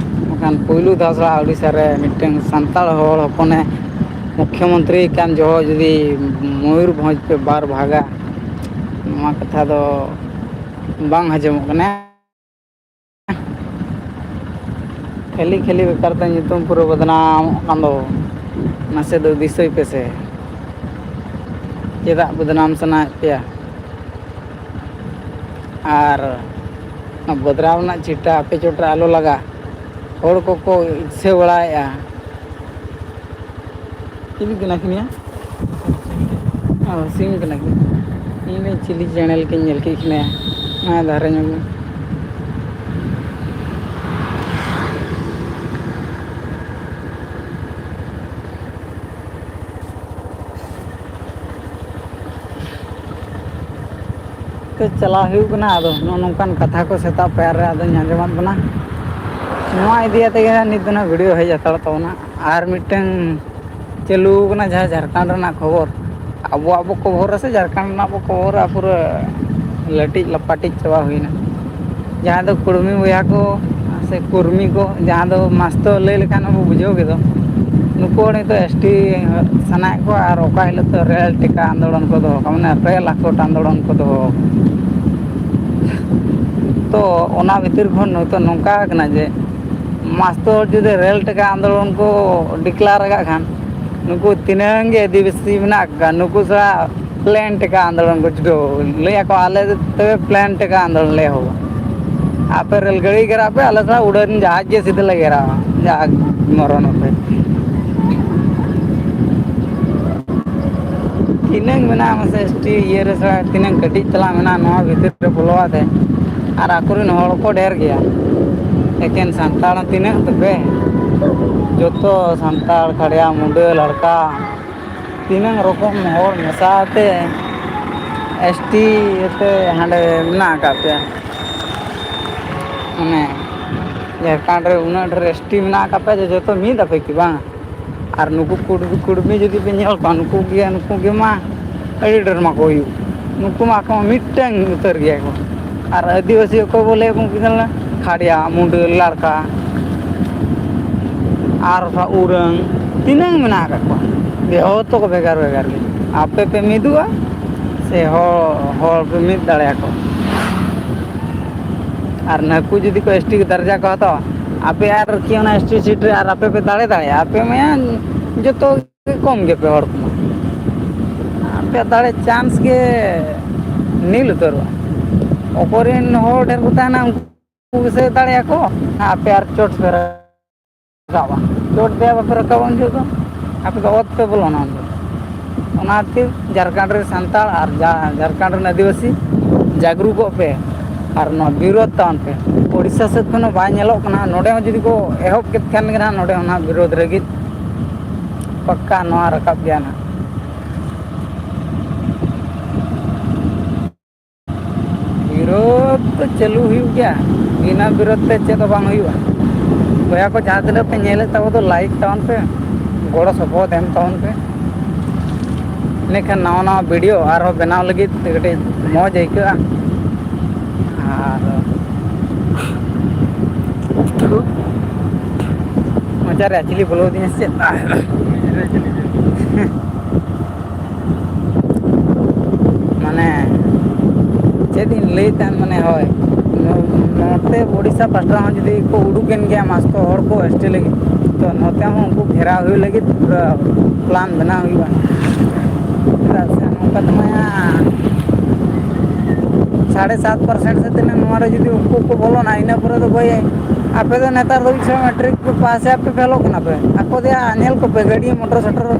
ᱢᱮᱱᱠᱷᱟᱱ ᱯᱩᱭᱞᱩ ᱫᱷᱟᱣ ᱥᱟᱞᱟᱜ ᱩᱲᱤᱥᱥᱟ ᱨᱮ ᱢᱤᱫᱴᱟᱝ ᱥᱟᱱᱛᱟᱲ ᱦᱚᱲ ᱦᱚᱯᱚᱱᱮ ᱢᱩᱠᱷᱭᱚ ᱢᱚᱱᱛᱨᱤ ᱠᱟᱱ ᱡᱚᱦᱚᱜ ᱡᱩᱫᱤ ᱢᱚᱭᱩᱨᱵᱷᱚᱸᱡᱽ ᱯᱮ ᱵᱟᱨ ᱵᱷᱟᱜᱟ, ᱱᱚᱣᱟ ᱠᱟᱛᱷᱟ ᱫᱚ ᱵᱟᱝ ᱦᱚᱡᱚᱢᱚᱜ ᱠᱟᱱᱟ᱾ ᱠᱷᱟᱹᱞᱤ ᱠᱷᱟᱹᱞᱤ ᱵᱮᱠᱟᱨ ᱛᱮ ᱧᱩᱛᱩᱢ ᱯᱩᱨᱟᱹ ᱵᱚᱫᱱᱟᱢᱚᱜ ᱠᱟᱱ ᱫᱚ᱾ ᱱᱟᱥᱮ ᱫᱚ ᱫᱤᱥᱟᱹᱭ ᱯᱮᱥᱮ, ᱪᱮᱫᱟᱜ ᱵᱚᱫᱱᱟᱢ ᱥᱟᱱᱟᱭᱮᱫ ᱯᱮᱭᱟ? ᱟᱨ ᱚᱱᱟ ᱵᱚᱫᱱᱟᱢ ᱨᱮᱱᱟᱜ ᱪᱤᱴᱟ ᱟᱯᱮ ᱪᱚᱴ ᱨᱮ ᱟᱞᱚ ᱞᱟᱜᱟᱜ, ᱦᱚᱲ ᱠᱚᱠᱚ ᱤᱪᱪᱷᱟᱹ ᱵᱟᱲᱟᱭᱮᱫᱼᱟ᱾ ᱪᱤᱞᱤ ᱠᱟᱱᱟ ᱠᱤᱱ ᱭᱟ? ᱚ, ᱥᱤᱢ ᱠᱟᱱᱟ ᱠᱤᱱ᱾ ᱤᱧ ᱫᱚ ᱪᱤᱞᱤ ᱪᱮᱬᱮ ᱞᱮᱠᱟᱧ ᱧᱮᱞ ᱠᱮᱫ ᱠᱤᱱᱟ ᱱᱚᱣᱟ ᱫᱷᱟᱨᱮ ᱧᱚᱜ ᱨᱮ᱾ ᱛᱮ ᱪᱟᱞᱟᱣ ᱦᱩᱭᱩᱜ ᱠᱟᱱᱟ᱾ ᱟᱫᱚ ᱱᱚᱜᱼᱚ ᱱᱚᱝᱠᱟᱱ ᱠᱟᱛᱷᱟ ᱠᱚ ᱥᱮᱛᱟᱜ ᱯᱟᱭᱟᱨ ᱨᱮ ᱟᱫᱚᱧ ᱟᱸᱡᱚᱢᱟᱫ ᱵᱚᱱᱟ᱾ ᱱᱚᱣᱟ ᱤᱫᱤ ᱠᱟᱛᱮ ᱜᱮ ᱱᱤᱛ ᱫᱚ ᱱᱟᱜ ᱵᱷᱤᱰᱤᱭᱳ ᱦᱮᱡ ᱦᱟᱛᱟᱲ ᱛᱟᱵᱚᱱᱟ᱾ ᱟᱨ ᱢᱤᱫᱴᱟᱝ ᱪᱟᱹᱞᱩ ᱟᱠᱟᱱᱟ, ᱡᱟᱦᱟᱸ ᱡᱷᱟᱲᱠᱷᱚᱸᱰ ᱨᱮᱱᱟᱜ ᱠᱷᱚᱵᱚᱨ, ᱟᱵᱚᱣᱟᱜ ᱵᱚ ᱠᱷᱚᱵᱚᱨᱟ ᱥᱮ ᱡᱷᱟᱲᱠᱷᱚᱸᱰ ᱨᱮᱱᱟᱜ ᱵᱚ ᱠᱷᱚᱵᱚᱨᱟ, ᱯᱩᱨᱟᱹ ᱞᱟᱹᱴᱤᱡ ᱞᱟᱯᱟᱴᱤᱡ ᱪᱟᱵᱟ ᱦᱩᱭᱱᱟ᱾ ᱡᱟᱦᱟᱸ ᱫᱚ ᱠᱩᱲᱢᱤ ᱵᱚᱭᱦᱟ ᱠᱚ ᱥᱮ ᱠᱩᱨᱢᱤ ᱠᱚ, ᱡᱟᱦᱟᱸ ᱫᱚ ᱢᱟᱥᱛᱚ ᱞᱟᱹᱭ ᱞᱮᱠᱷᱟᱱ ᱦᱚᱸᱵᱚ ᱵᱩᱡᱷᱟᱹᱣ ᱜᱮᱫᱚ, ᱱᱩᱠᱩ ᱦᱚᱲ ᱱᱤᱛᱚᱜ ᱮᱥ ᱴᱤ ᱥᱟᱱᱟᱭᱮᱫ ᱠᱚᱣᱟ᱾ ᱟᱨ ᱚᱠᱟ ᱦᱤᱞᱳᱜ ᱫᱚ ᱨᱮᱞ ᱴᱮᱠᱟ ᱟᱱᱫᱳᱞᱚᱱ ᱠᱚ ᱫᱚᱦᱚ ᱠᱟᱜᱼᱟ, ᱢᱟᱱᱮ ᱨᱮᱞ ᱟᱠᱚᱴ ᱟᱱᱫᱳᱞᱚᱱ ᱠᱚ ᱫᱚᱦᱚ ᱠᱟᱜᱼᱟ᱾ ᱛᱚ ᱚᱱᱟ ᱵᱷᱤᱛᱤᱨ ᱠᱷᱚᱱ ᱱᱤᱛᱚᱜ ᱱᱚᱝᱠᱟ ᱠᱟᱱᱟ ᱡᱮ ᱢᱟᱥᱛᱚ ᱦᱚᱲ ᱡᱩᱫᱤ ᱨᱮᱞ ᱴᱮᱠᱟ ᱟᱱᱫᱳᱞᱚᱱ ᱠᱚ ᱰᱤᱠᱞᱟᱨ ᱟᱠᱟᱫ ᱠᱷᱟᱱ, ᱱᱩᱠᱩ ᱛᱤᱱᱟᱹᱝ ᱜᱮ ᱟᱹᱫᱤᱵᱟᱹᱥᱤ ᱢᱮᱱᱟᱜ ᱠᱚᱣᱟ, ᱱᱩᱠᱩ ᱥᱟᱞᱟᱜ ᱯᱞᱮᱱ ᱴᱮᱠᱟ ᱟᱱᱫᱳᱞᱚᱱ ᱠᱚ ᱪᱷᱩᱴᱟᱹᱣ᱾ ᱞᱟᱹᱭ ᱟᱠᱚ, "ᱟᱞᱮ ᱛᱮ ᱯᱞᱮᱱ ᱴᱮᱠᱟ ᱟᱱᱫᱳᱞᱚᱱ ᱞᱮ ᱮᱦᱚᱵᱟ, ᱟᱯᱮ ᱨᱮᱞ ᱜᱟᱹᱲᱤ ᱜᱷᱮᱨᱟᱣ ᱯᱮ, ᱟᱞᱮ ᱥᱟᱞᱟᱜ ᱩᱰᱟᱹᱱ ᱡᱟᱦᱟᱡᱽ ᱜᱮ ᱥᱤᱫᱷᱟᱹ ᱞᱮ ᱜᱷᱮᱨᱟᱣᱟ, ᱡᱟ ᱢᱚᱨᱚᱱᱚᱜ ᱯᱮ᱾" ᱛᱤᱱᱟᱹᱝ ᱢᱮᱱᱟᱜᱼᱟ ᱢᱟᱥᱮ ᱮᱥ ᱴᱤ ᱤᱭᱟᱹ ᱨᱮ, ᱥᱟᱞᱟ ᱛᱤᱱᱟᱹᱝ ᱠᱟᱹᱴᱤᱡ ᱛᱟᱞᱟᱝ ᱢᱮᱱᱟᱜᱼᱟ ᱱᱚᱣᱟ ᱵᱷᱤᱛᱤᱨ ᱨᱮ ᱵᱚᱞᱚ ᱟᱛᱮ, ᱟᱨ ᱟᱠᱚᱨᱮᱱ ᱦᱚᱲ ᱠᱚ ᱰᱷᱮᱨ ᱜᱮᱭᱟ᱾ ᱮᱠᱮᱱ ᱥᱟᱱᱛᱟᱲ ᱛᱤᱱᱟᱹᱜ ᱛᱟᱯᱮ? ᱡᱚᱛᱚ ᱥᱟᱱᱛᱟᱲ, ᱠᱷᱟᱲᱭᱟ, ᱢᱩᱰᱟᱹ, ᱞᱟᱲᱠᱟ, ᱛᱤᱱᱟᱹᱝ ᱨᱚᱠᱚᱢ ᱦᱚᱲ ᱢᱮᱥᱟ ᱟᱛᱮ ᱮᱥ ᱴᱤ ᱟᱛᱮ ᱦᱟᱸᱰᱮ ᱢᱮᱱᱟᱜ ᱟᱠᱟᱫ ᱯᱮᱭᱟ᱾ ᱢᱟᱱᱮ ᱡᱷᱟᱲᱠᱷᱚᱸᱰ ᱨᱮ ᱩᱱᱟᱹᱜ ᱰᱷᱮᱨ ᱮᱥ ᱴᱤ ᱢᱮᱱᱟᱜ ᱟᱠᱟᱫ ᱯᱮᱭᱟ ᱡᱮ ᱡᱚᱛᱚ ᱢᱤᱫ ᱟᱯᱮ ᱠᱤ ᱵᱟᱝ? ᱟᱨ ᱱᱩᱠᱩ ᱠᱩᱲ-, ᱠᱩᱲᱢᱤ ᱡᱩᱫᱤ ᱯᱮ ᱧᱮᱞ ᱠᱚᱣᱟ, ᱱᱩᱠᱩ ᱜᱮ, ᱱᱩᱠᱩ ᱜᱮ ᱢᱟ ᱟᱹᱰᱤ ᱰᱷᱮᱨ ᱢᱟ ᱠᱚ ᱦᱩᱭᱩᱜ᱾ ᱱᱩᱠᱩ ᱢᱟ ᱟᱠᱚ ᱢᱟ ᱢᱤᱫᱴᱟᱝ ᱩᱛᱟᱹᱨ ᱜᱮᱭᱟ ᱠᱚ᱾ ᱟᱨ ᱟᱹᱫᱤᱵᱟᱹᱥᱤ ᱚᱠᱚᱭ ᱵᱚ ᱞᱟᱹᱭ ᱟᱠᱚ ᱠᱟᱱᱟ, ᱠᱷᱟᱲᱭᱟ, ᱢᱩᱰᱟᱹ, ᱞᱟᱲᱠᱟ, ᱟᱨ ᱩᱨᱟᱹᱝ, ᱛᱤᱱᱟᱹᱝ ᱢᱮᱱᱟᱜ ᱟᱠᱟᱫ ᱠᱚᱣᱟ, ᱡᱚᱛᱚ ᱠᱚ ᱵᱷᱮᱜᱟᱨ ᱵᱷᱮᱜᱟᱨ ᱜᱮ᱾ ᱟᱯᱮ ᱯᱮ ᱢᱤᱫᱚᱜᱼᱟ ᱥᱮ ᱦᱚᱲ, ᱦᱚᱲ ᱯᱮ ᱢᱤᱫ ᱫᱟᱲᱮᱭᱟᱠᱚᱣᱟ? ᱟᱨ ᱱᱟᱹᱠᱩ ᱡᱩᱫᱤ ᱠᱚ ᱮᱥ ᱴᱤ ᱫᱟᱨᱡᱟ ᱠᱚ ᱦᱟᱛᱟᱣᱟ, ᱟᱯᱮ ᱟᱨ ᱠᱤ ᱚᱱᱟ ᱮᱥ ᱴᱤ ᱥᱤᱴ ᱨᱮ ᱟᱨ ᱟᱯᱮ ᱯᱮ ᱫᱟᱲᱮ ᱫᱟᱲᱮᱭᱟᱜᱼᱟ? ᱟᱯᱮ ᱢᱟ ᱡᱚᱛᱚ ᱜᱮ ᱠᱚᱢ ᱜᱮᱯᱮ ᱦᱚᱲ ᱠᱚᱢᱟ, ᱟᱯᱮᱭᱟᱜ ᱫᱟᱲᱮ ᱪᱟᱱᱥ ᱜᱮ ᱱᱤᱞ ᱩᱛᱟᱹᱨᱚᱜᱼᱟ᱾ ᱚᱠᱚᱭ ᱨᱮᱱ ᱦᱚᱲ ᱰᱷᱮᱨ ᱠᱚ ᱛᱟᱦᱮᱱᱟ, ᱩᱱᱠᱩ ᱜᱮᱥᱮ ᱫᱟᱲᱮᱭᱟᱜᱼᱟ ᱠᱚ, ᱟᱯᱮ ᱟᱨ ᱪᱚᱴ ᱯᱮ ᱨᱟᱠᱟᱵᱼᱟ᱾ ᱪᱚᱴ ᱛᱮ ᱵᱟᱯᱮ ᱨᱟᱠᱟᱵᱼᱟ, ᱩᱱ ᱡᱚᱦᱚᱜ ᱫᱚ ᱟᱯᱮ ᱫᱚ ᱚᱛ ᱯᱮ ᱵᱚᱞᱚᱱᱟ᱾ ᱩᱱ ᱫᱚ ᱚᱱᱟ ᱠᱷᱟᱹᱛᱤᱨ ᱡᱷᱟᱲᱠᱷᱚᱸᱰ ᱨᱮ ᱥᱟᱱᱛᱟᱲ ᱟᱨ ᱡᱟ-, ᱡᱷᱟᱲᱠᱷᱚᱸᱰ ᱨᱮᱱ ᱟᱹᱫᱤᱵᱟᱹᱥᱤ ᱡᱟᱜᱽᱨᱩᱠᱚᱜ ᱯᱮ ᱟᱨ ᱱᱚᱣᱟ ᱵᱤᱨᱳᱫᱷ ᱛᱟᱵᱚᱱ ᱯᱮ᱾ ᱳᱰᱤᱥᱟ ᱥᱮᱫ ᱠᱷᱚᱱ ᱦᱚᱸ ᱵᱟᱭ ᱧᱮᱞᱚᱜ ᱠᱟᱱᱟ, ᱱᱚᱰᱮ ᱦᱚᱸ ᱡᱩᱫᱤ ᱠᱚ ᱮᱦᱚᱵ ᱠᱮᱫ ᱠᱷᱟᱱ ᱜᱮ ᱱᱟᱦᱟᱜ, ᱱᱚᱰᱮ ᱦᱚᱸ ᱱᱟᱦᱟᱜ ᱵᱤᱨᱳᱫᱷ ᱞᱟᱹᱜᱤᱫ ᱯᱟᱠᱠᱟ ᱱᱚᱣᱟ ᱨᱟᱠᱟᱵ ᱜᱮᱭᱟ ᱱᱟᱦᱟᱜ᱾ ᱵᱤᱨᱳᱫᱷ ᱫᱚ ᱪᱟᱹᱞᱩ ᱦᱩᱭᱩᱜ ᱜᱮᱭᱟ, ᱵᱤᱱᱟᱹ ᱵᱤᱨᱳᱫᱷ ᱛᱮ ᱪᱮᱫ ᱦᱚᱸ ᱵᱟᱝ ᱦᱩᱭᱩᱜᱼᱟ᱾ ᱵᱚᱭᱦᱟ ᱠᱚ, ᱡᱟᱦᱟᱸ ᱛᱤᱱᱟᱹᱜ ᱯᱮ ᱧᱮᱞᱮᱫ ᱛᱟᱵᱚ ᱫᱚ, ᱞᱟᱭᱤᱠ ᱛᱟᱵᱚᱱ ᱯᱮ, ᱜᱚᱲᱚ ᱥᱚᱯᱚᱦᱚᱫ ᱮᱢ ᱛᱟᱵᱚᱱ ᱯᱮ᱾ ᱤᱱᱟᱹᱠᱷᱟᱱ ᱱᱟᱣᱟ ᱱᱟᱣᱟ ᱵᱷᱤᱰᱤᱭᱳ ᱟᱨᱦᱚᱸ ᱵᱮᱱᱟᱣ ᱞᱟᱹᱜᱤᱫ ᱛᱮ ᱠᱟᱹᱴᱤᱡ ᱢᱚᱡᱽ ᱟᱹᱭᱠᱟᱹᱜᱼᱟ᱾ ᱟᱨ ᱢᱚᱪᱟ ᱨᱮ ᱪᱤᱞᱤ ᱵᱚᱞᱚ ᱟᱹᱫᱤᱧᱟ ᱥᱮ ᱪᱮᱫ? ᱢᱟᱱᱮ, ᱪᱮᱫ ᱤᱧ ᱞᱟᱹᱭ ᱛᱟᱦᱮᱸᱫ, ᱢᱟᱱᱮ, ᱦᱳᱭ, ᱱᱚ-, ᱱᱚᱛᱮ ᱳᱰᱤᱥᱟ ᱯᱟᱥᱴᱟ ᱦᱚᱸ ᱡᱩᱫᱤ ᱠᱚ ᱩᱰᱩᱠ ᱮᱱ ᱜᱮᱭᱟ ᱢᱟᱥᱛᱚ ᱦᱚᱲ ᱠᱚ ᱮᱥ ᱴᱤ ᱞᱟᱹᱜᱤᱫ, ᱛᱚ ᱱᱚᱛᱮ ᱦᱚᱸ ᱩᱱᱠᱩ ᱜᱷᱮᱨᱟᱣ ᱦᱩᱭᱩᱜ ᱞᱟᱹᱜᱤᱫ ᱯᱩᱨᱟᱹ ᱯᱞᱟᱱ ᱵᱮᱱᱟᱣ ᱦᱩᱭᱩᱜᱼᱟ᱾ ᱪᱮᱫᱟᱜ ᱥᱮ ᱱᱚᱝᱠᱟ ᱛᱮᱢᱟ ᱥᱟᱲᱮ ᱥᱟᱛ ᱯᱟᱨᱥᱮᱱᱴ ᱥᱮ ᱛᱤᱱᱟᱹᱜ ᱱᱚᱣᱟ ᱨᱮ ᱡᱩᱫᱤ ᱩᱱᱠᱩ ᱠᱚ ᱵᱚᱞᱚᱱᱟ, ᱤᱱᱟᱹ ᱯᱚᱨᱮ ᱫᱚ ᱵᱷᱟᱹᱭ, ᱟᱯᱮ ᱫᱚ ᱱᱮᱛᱟᱨ ᱫᱚ ᱩᱪᱪᱚ ᱢᱮᱴᱨᱤᱠ ᱯᱮ ᱯᱟᱥ ᱮᱫ, ᱯᱮ ᱯᱷᱮᱞᱚᱜ ᱠᱟᱱᱟ ᱯᱮ᱾ ᱟᱠᱚ ᱫᱚᱭᱟ ᱧᱮᱞ ᱠᱚᱯᱮ, ᱜᱟᱹᱰᱤ ᱢᱚᱴᱚᱨ ᱥᱚᱴᱚᱨ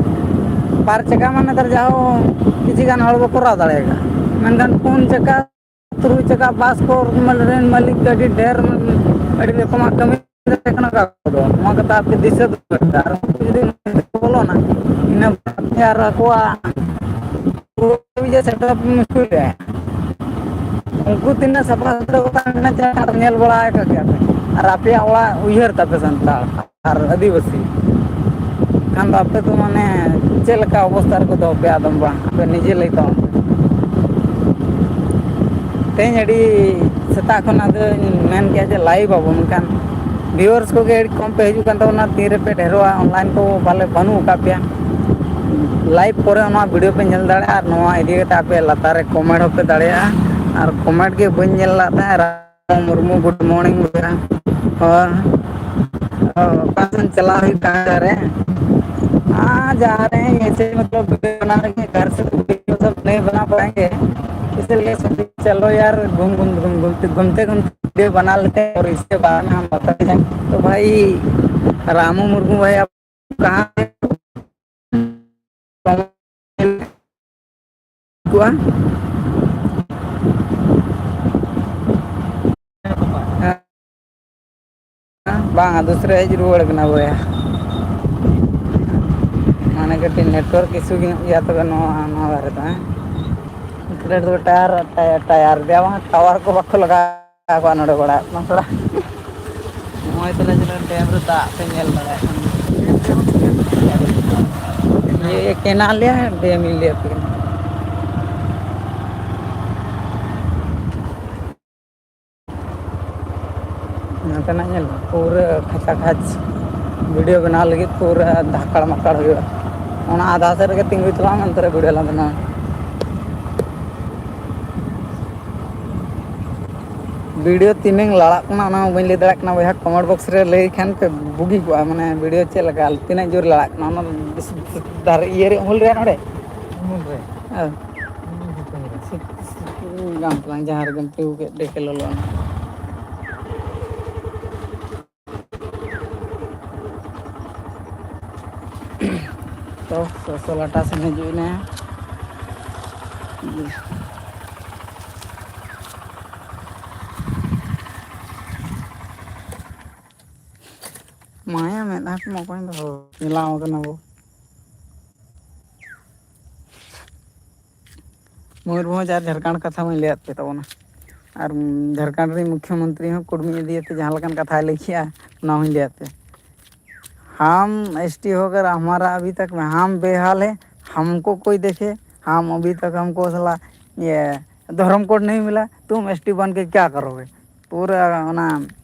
ᱵᱟᱨ ᱪᱟᱠᱟ ᱢᱟ ᱱᱮᱛᱟᱨ ᱡᱟᱦᱳ ᱠᱤᱪᱷᱤ ᱜᱟᱱ ᱦᱚᱲ ᱵᱚ ᱠᱚᱨᱟᱣ ᱫᱟᱲᱮᱭᱟᱜᱼᱟ, ᱢᱮᱱᱠᱷᱟᱱ ᱯᱩᱱ ᱪᱟᱠᱟ, ᱛᱩᱨᱩᱭ ᱪᱟᱠᱟ ᱵᱟᱥ ᱠᱚ ᱨᱮᱱ ᱢᱟᱹᱞᱤᱠ ᱟᱹᱰᱤ ᱰᱷᱮᱨ, ᱟᱹᱰᱤ ᱨᱚᱠᱚᱢᱟᱜ ᱠᱟᱹᱢᱤ ᱠᱟᱱᱟ ᱠᱚ᱾ ᱱᱚᱣᱟ ᱠᱟᱛᱷᱟ ᱟᱯᱮ ᱫᱤᱥᱟᱹ ᱫᱚᱦᱚᱭ ᱯᱮ᱾ ᱟᱨ ᱩᱱᱠᱩ ᱡᱩᱫᱤ ᱵᱚᱞᱚᱱᱟ, ᱤᱱᱟᱹ ᱵᱟᱫᱽ ᱟᱨ ᱟᱠᱚᱣᱟᱜ ᱥᱮᱴᱟᱯ ᱢᱩᱥᱠᱤᱞ ᱨᱮ᱾ ᱩᱱᱠᱩ ᱛᱤᱱᱟᱹᱜ ᱥᱟᱯᱷᱟ ᱥᱩᱛᱨᱟᱹ ᱠᱚ ᱛᱟᱦᱮᱱ ᱠᱟᱱᱟ, ᱧᱮᱞ ᱵᱟᱲᱟ ᱟᱠᱟᱫ ᱜᱮᱭᱟ ᱯᱮ᱾ ᱟᱨ ᱟᱯᱮᱭᱟᱜ ᱚᱲᱟᱜ ᱩᱭᱦᱟᱹᱨ ᱛᱟᱯᱮ ᱥᱟᱱᱛᱟᱲ ᱟᱨ ᱟᱹᱫᱤᱵᱟᱹᱥᱤ, ᱠᱷᱟᱱ ᱫᱚ ᱟᱯᱮ ᱫᱚ ᱢᱟᱱᱮ ᱪᱮᱫ ᱞᱮᱠᱟ ᱚᱵᱚᱥᱛᱟ ᱨᱮᱠᱚ ᱫᱚᱦᱚ ᱯᱮᱭᱟ? ᱟᱫᱚᱢ ᱵᱟᱝ, ᱟᱯᱮ ᱱᱤᱡᱮ ᱞᱟᱹᱭ ᱛᱟᱵᱚᱱ ᱯᱮ᱾ ᱛᱮᱦᱮᱧ ᱟᱹᱰᱤ ᱥᱮᱛᱟᱜ ᱠᱷᱚᱱ ᱟᱫᱚᱧ ᱢᱮᱱ ᱠᱮᱫᱼᱟ ᱡᱮ live ᱟᱵᱚᱱ, ᱢᱮᱱᱠᱷᱟᱱ viewers ᱠᱚᱜᱮ ᱟᱹᱰᱤ ᱠᱚᱢ ᱯᱮ ᱦᱤᱡᱩᱜ ᱠᱟᱱ ᱛᱟᱵᱚᱱᱟ᱾ ᱛᱤᱱ ᱨᱮᱯᱮ ᱰᱷᱮᱨᱚᱜᱼᱟ? online ᱠᱚ ᱯᱟᱞᱮ ᱵᱟᱹᱱᱩᱜ ᱟᱠᱟᱫ ᱯᱮᱭᱟ᱾ Live ᱯᱚᱨᱮ ᱱᱚᱣᱟ video ᱯᱮ ᱧᱮᱞ ᱫᱟᱲᱮᱭᱟᱜᱼᱟ, ᱟᱨ ᱱᱚᱣᱟ ᱤᱫᱤ ᱠᱟᱛᱮ ᱟᱯᱮ ᱞᱟᱛᱟᱨ ᱨᱮ comment ᱦᱚᱸᱯᱮ ᱫᱟᱲᱮᱭᱟᱜᱼᱟ᱾ ᱟᱨ comment ᱜᱮ ᱵᱟᱹᱧ ᱧᱮᱞ ᱞᱮᱫ ᱛᱟᱦᱮᱸᱫ᱾ ᱨᱟᱢ ᱢᱩᱨᱢᱩ, good morning ᱵᱚᱭᱦᱟ᱾ ᱦᱳᱭ᱾ ᱚ, ᱚᱠᱟ ᱥᱮᱱ ᱪᱟᱞᱟᱣ ᱦᱩᱭᱩᱜ ᱠᱟᱱᱟ ᱨᱮ? हाँ, जा रहे हैं, ऐसे मतलब video बना रहे हैं, घर से तो video सब नहीं बना पाएंगे, इसलिए सोचे चलो यार, घूम घूम घूम घूमते घूमते घूमते video बना लेते हैं और इसके बारे में हम बताते हैं। तो भाई रामू मुर्मू भाई, आप कहाँ हैं? ᱠᱚᱣᱟ᱾ ᱵᱟᱝ, ᱫᱩᱥᱨᱟᱹ ᱦᱮᱡ ᱨᱩᱣᱟᱹᱲ ᱠᱟᱱᱟ ᱵᱚᱭᱦᱟ᱾ ᱢᱟᱱᱮ ᱠᱟᱹᱴᱤᱡ network issue ᱜᱮ ᱧᱚᱜ ᱜᱮᱭᱟ ᱛᱚᱵᱮ ᱱᱚᱣᱟ, ᱱᱚᱣᱟ ᱫᱷᱟᱨᱮ ᱫᱚ, ᱦᱮᱸ᱾ ᱠᱨᱮᱰ ᱫᱚ ᱴᱟᱭᱟᱨ, ᱴᱟᱭᱟᱨ, ᱴᱟᱭᱟᱨ ᱫᱮᱭᱟ ᱵᱟᱝ, ᱴᱟᱣᱟᱨ ᱠᱚ ᱵᱟᱠᱚ ᱞᱟᱜᱟᱣ ᱠᱚᱣᱟ ᱱᱚᱰᱮ ᱵᱟᱲᱟ ᱱᱚᱝᱠᱟ᱾ ᱱᱚᱜᱼᱚᱭ ᱛᱟᱦᱞᱮ ᱡᱮᱱᱚ ᱰᱮᱢ ᱨᱮ ᱫᱟᱜ ᱯᱮ ᱧᱮᱞ ᱫᱟᱲᱮᱭᱟᱜ ᱠᱟᱱᱟ᱾ ᱤᱭᱟᱹ ᱠᱮᱱᱟᱞ ᱭᱟ ᱰᱮᱢ ᱤᱧ ᱞᱟᱹᱭ ᱟᱯᱮ ᱠᱟᱱᱟ᱾ ᱱᱚᱛᱮᱱᱟᱜ ᱧᱮᱞ ᱢᱮ, ᱯᱩᱨᱟᱹ ᱠᱷᱟᱪᱟ ᱠᱷᱟᱪ᱾ video ᱵᱮᱱᱟᱣ ᱞᱟᱹᱜᱤᱫ ᱯᱩᱨᱟᱹ ᱫᱷᱟᱠᱟᱲ ᱢᱟᱠᱟᱲ ᱦᱩᱭᱩᱜᱼᱟ᱾ ᱚᱱᱟ ᱟᱫᱷᱟ ᱥᱮᱫ ᱨᱮᱜᱮ ᱛᱤᱸᱜᱩᱭ ᱛᱟᱞᱟᱝ ᱢᱮ, ᱚᱱᱛᱮ ᱨᱮ video ᱞᱟᱝ ᱵᱮᱱᱟᱣᱟ᱾ video ᱛᱤᱱᱟᱹᱝ ᱞᱟᱲᱟᱜ ᱠᱟᱱᱟ, ᱚᱱᱟ ᱦᱚᱸ ᱵᱟᱹᱧ ᱞᱟᱹᱭ ᱫᱟᱲᱮᱭᱟᱜ ᱠᱟᱱᱟ ᱵᱚᱭᱦᱟ᱾ comment box ᱨᱮ ᱞᱟᱹᱭ ᱠᱷᱟᱱ ᱯᱮ ᱵᱩᱜᱤ ᱠᱚᱜᱼᱟ, ᱢᱟᱱᱮ video ᱪᱮᱫ ᱞᱮᱠᱟ, ᱛᱤᱱᱟᱹᱜ ᱡᱳᱨ ᱞᱟᱲᱟᱜ ᱠᱟᱱᱟ, ᱚᱱᱟ ᱫᱚ ᱵᱮᱥᱤ ᱫᱟᱨᱮ ᱤᱭᱟᱹ ᱨᱮ ᱩᱢᱩᱞ ᱨᱮ ᱱᱚᱰᱮ᱾ ᱩᱢᱩᱞ ᱨᱮ᱾ ᱦᱮᱸ᱾ ᱩᱢᱩᱞ ᱥᱤᱛᱩᱝ ᱨᱮ᱾ ᱥᱤᱛ-, ᱥᱤᱛᱩᱝ ᱜᱟᱢ ᱛᱟᱞᱟᱝ ᱡᱟᱦᱟᱸ ᱨᱮᱜᱮᱢ ᱛᱤᱸᱜᱩ ᱠᱮᱫ, ᱰᱮᱠᱮ ᱞᱚᱞᱚ ᱚᱱᱟ᱾ ᱛᱚ, ᱥᱚᱥᱚ ᱞᱟᱴᱟ ᱥᱮᱱ ᱦᱤᱡᱩᱜ ᱮᱱᱟ᱾ ᱢᱟᱭᱟ ᱢᱮᱫᱦᱟ ᱠᱚᱢᱟ ᱚᱠᱚᱭ ᱫᱚ ᱧᱮᱞᱟᱢ ᱠᱟᱱᱟ ᱵᱚ᱾ ᱢᱚᱭᱩᱨᱵᱷᱚᱸᱡᱽ ᱟᱨ ᱡᱷᱟᱲᱠᱷᱚᱸᱰ ᱠᱟᱛᱷᱟ ᱢᱟᱧ ᱞᱟᱹᱭᱟᱫ ᱯᱮ ᱛᱟᱵᱚᱱᱟ᱾ ᱟᱨ ᱡᱷᱟᱲᱠᱷᱚᱸᱰ ᱨᱤᱱᱤᱡ ᱢᱩᱠᱷᱭᱚᱢᱚᱱᱛᱨᱤ ᱦᱚᱸ ᱠᱩᱲᱢᱤ ᱤᱫᱤ ᱠᱟᱛᱮ ᱡᱟᱦᱟᱸ ᱞᱮᱠᱟᱱ ᱠᱟᱛᱷᱟᱭ ᱞᱟᱹᱭ ᱠᱮᱜᱼᱟ, ᱚᱱᱟ ᱦᱚᱸᱧ ᱞᱟᱹᱭ ᱟᱯᱮᱭᱟ᱾ हम एसटी होकर हमारा अभी तक में, हम बेहाल है, हमको कोई देखे, हम अभी तक हमको साला ये धर्म कोड नहीं मिला, तुम एसटी बन के क्या करोगे? पूरा ᱚᱱᱟ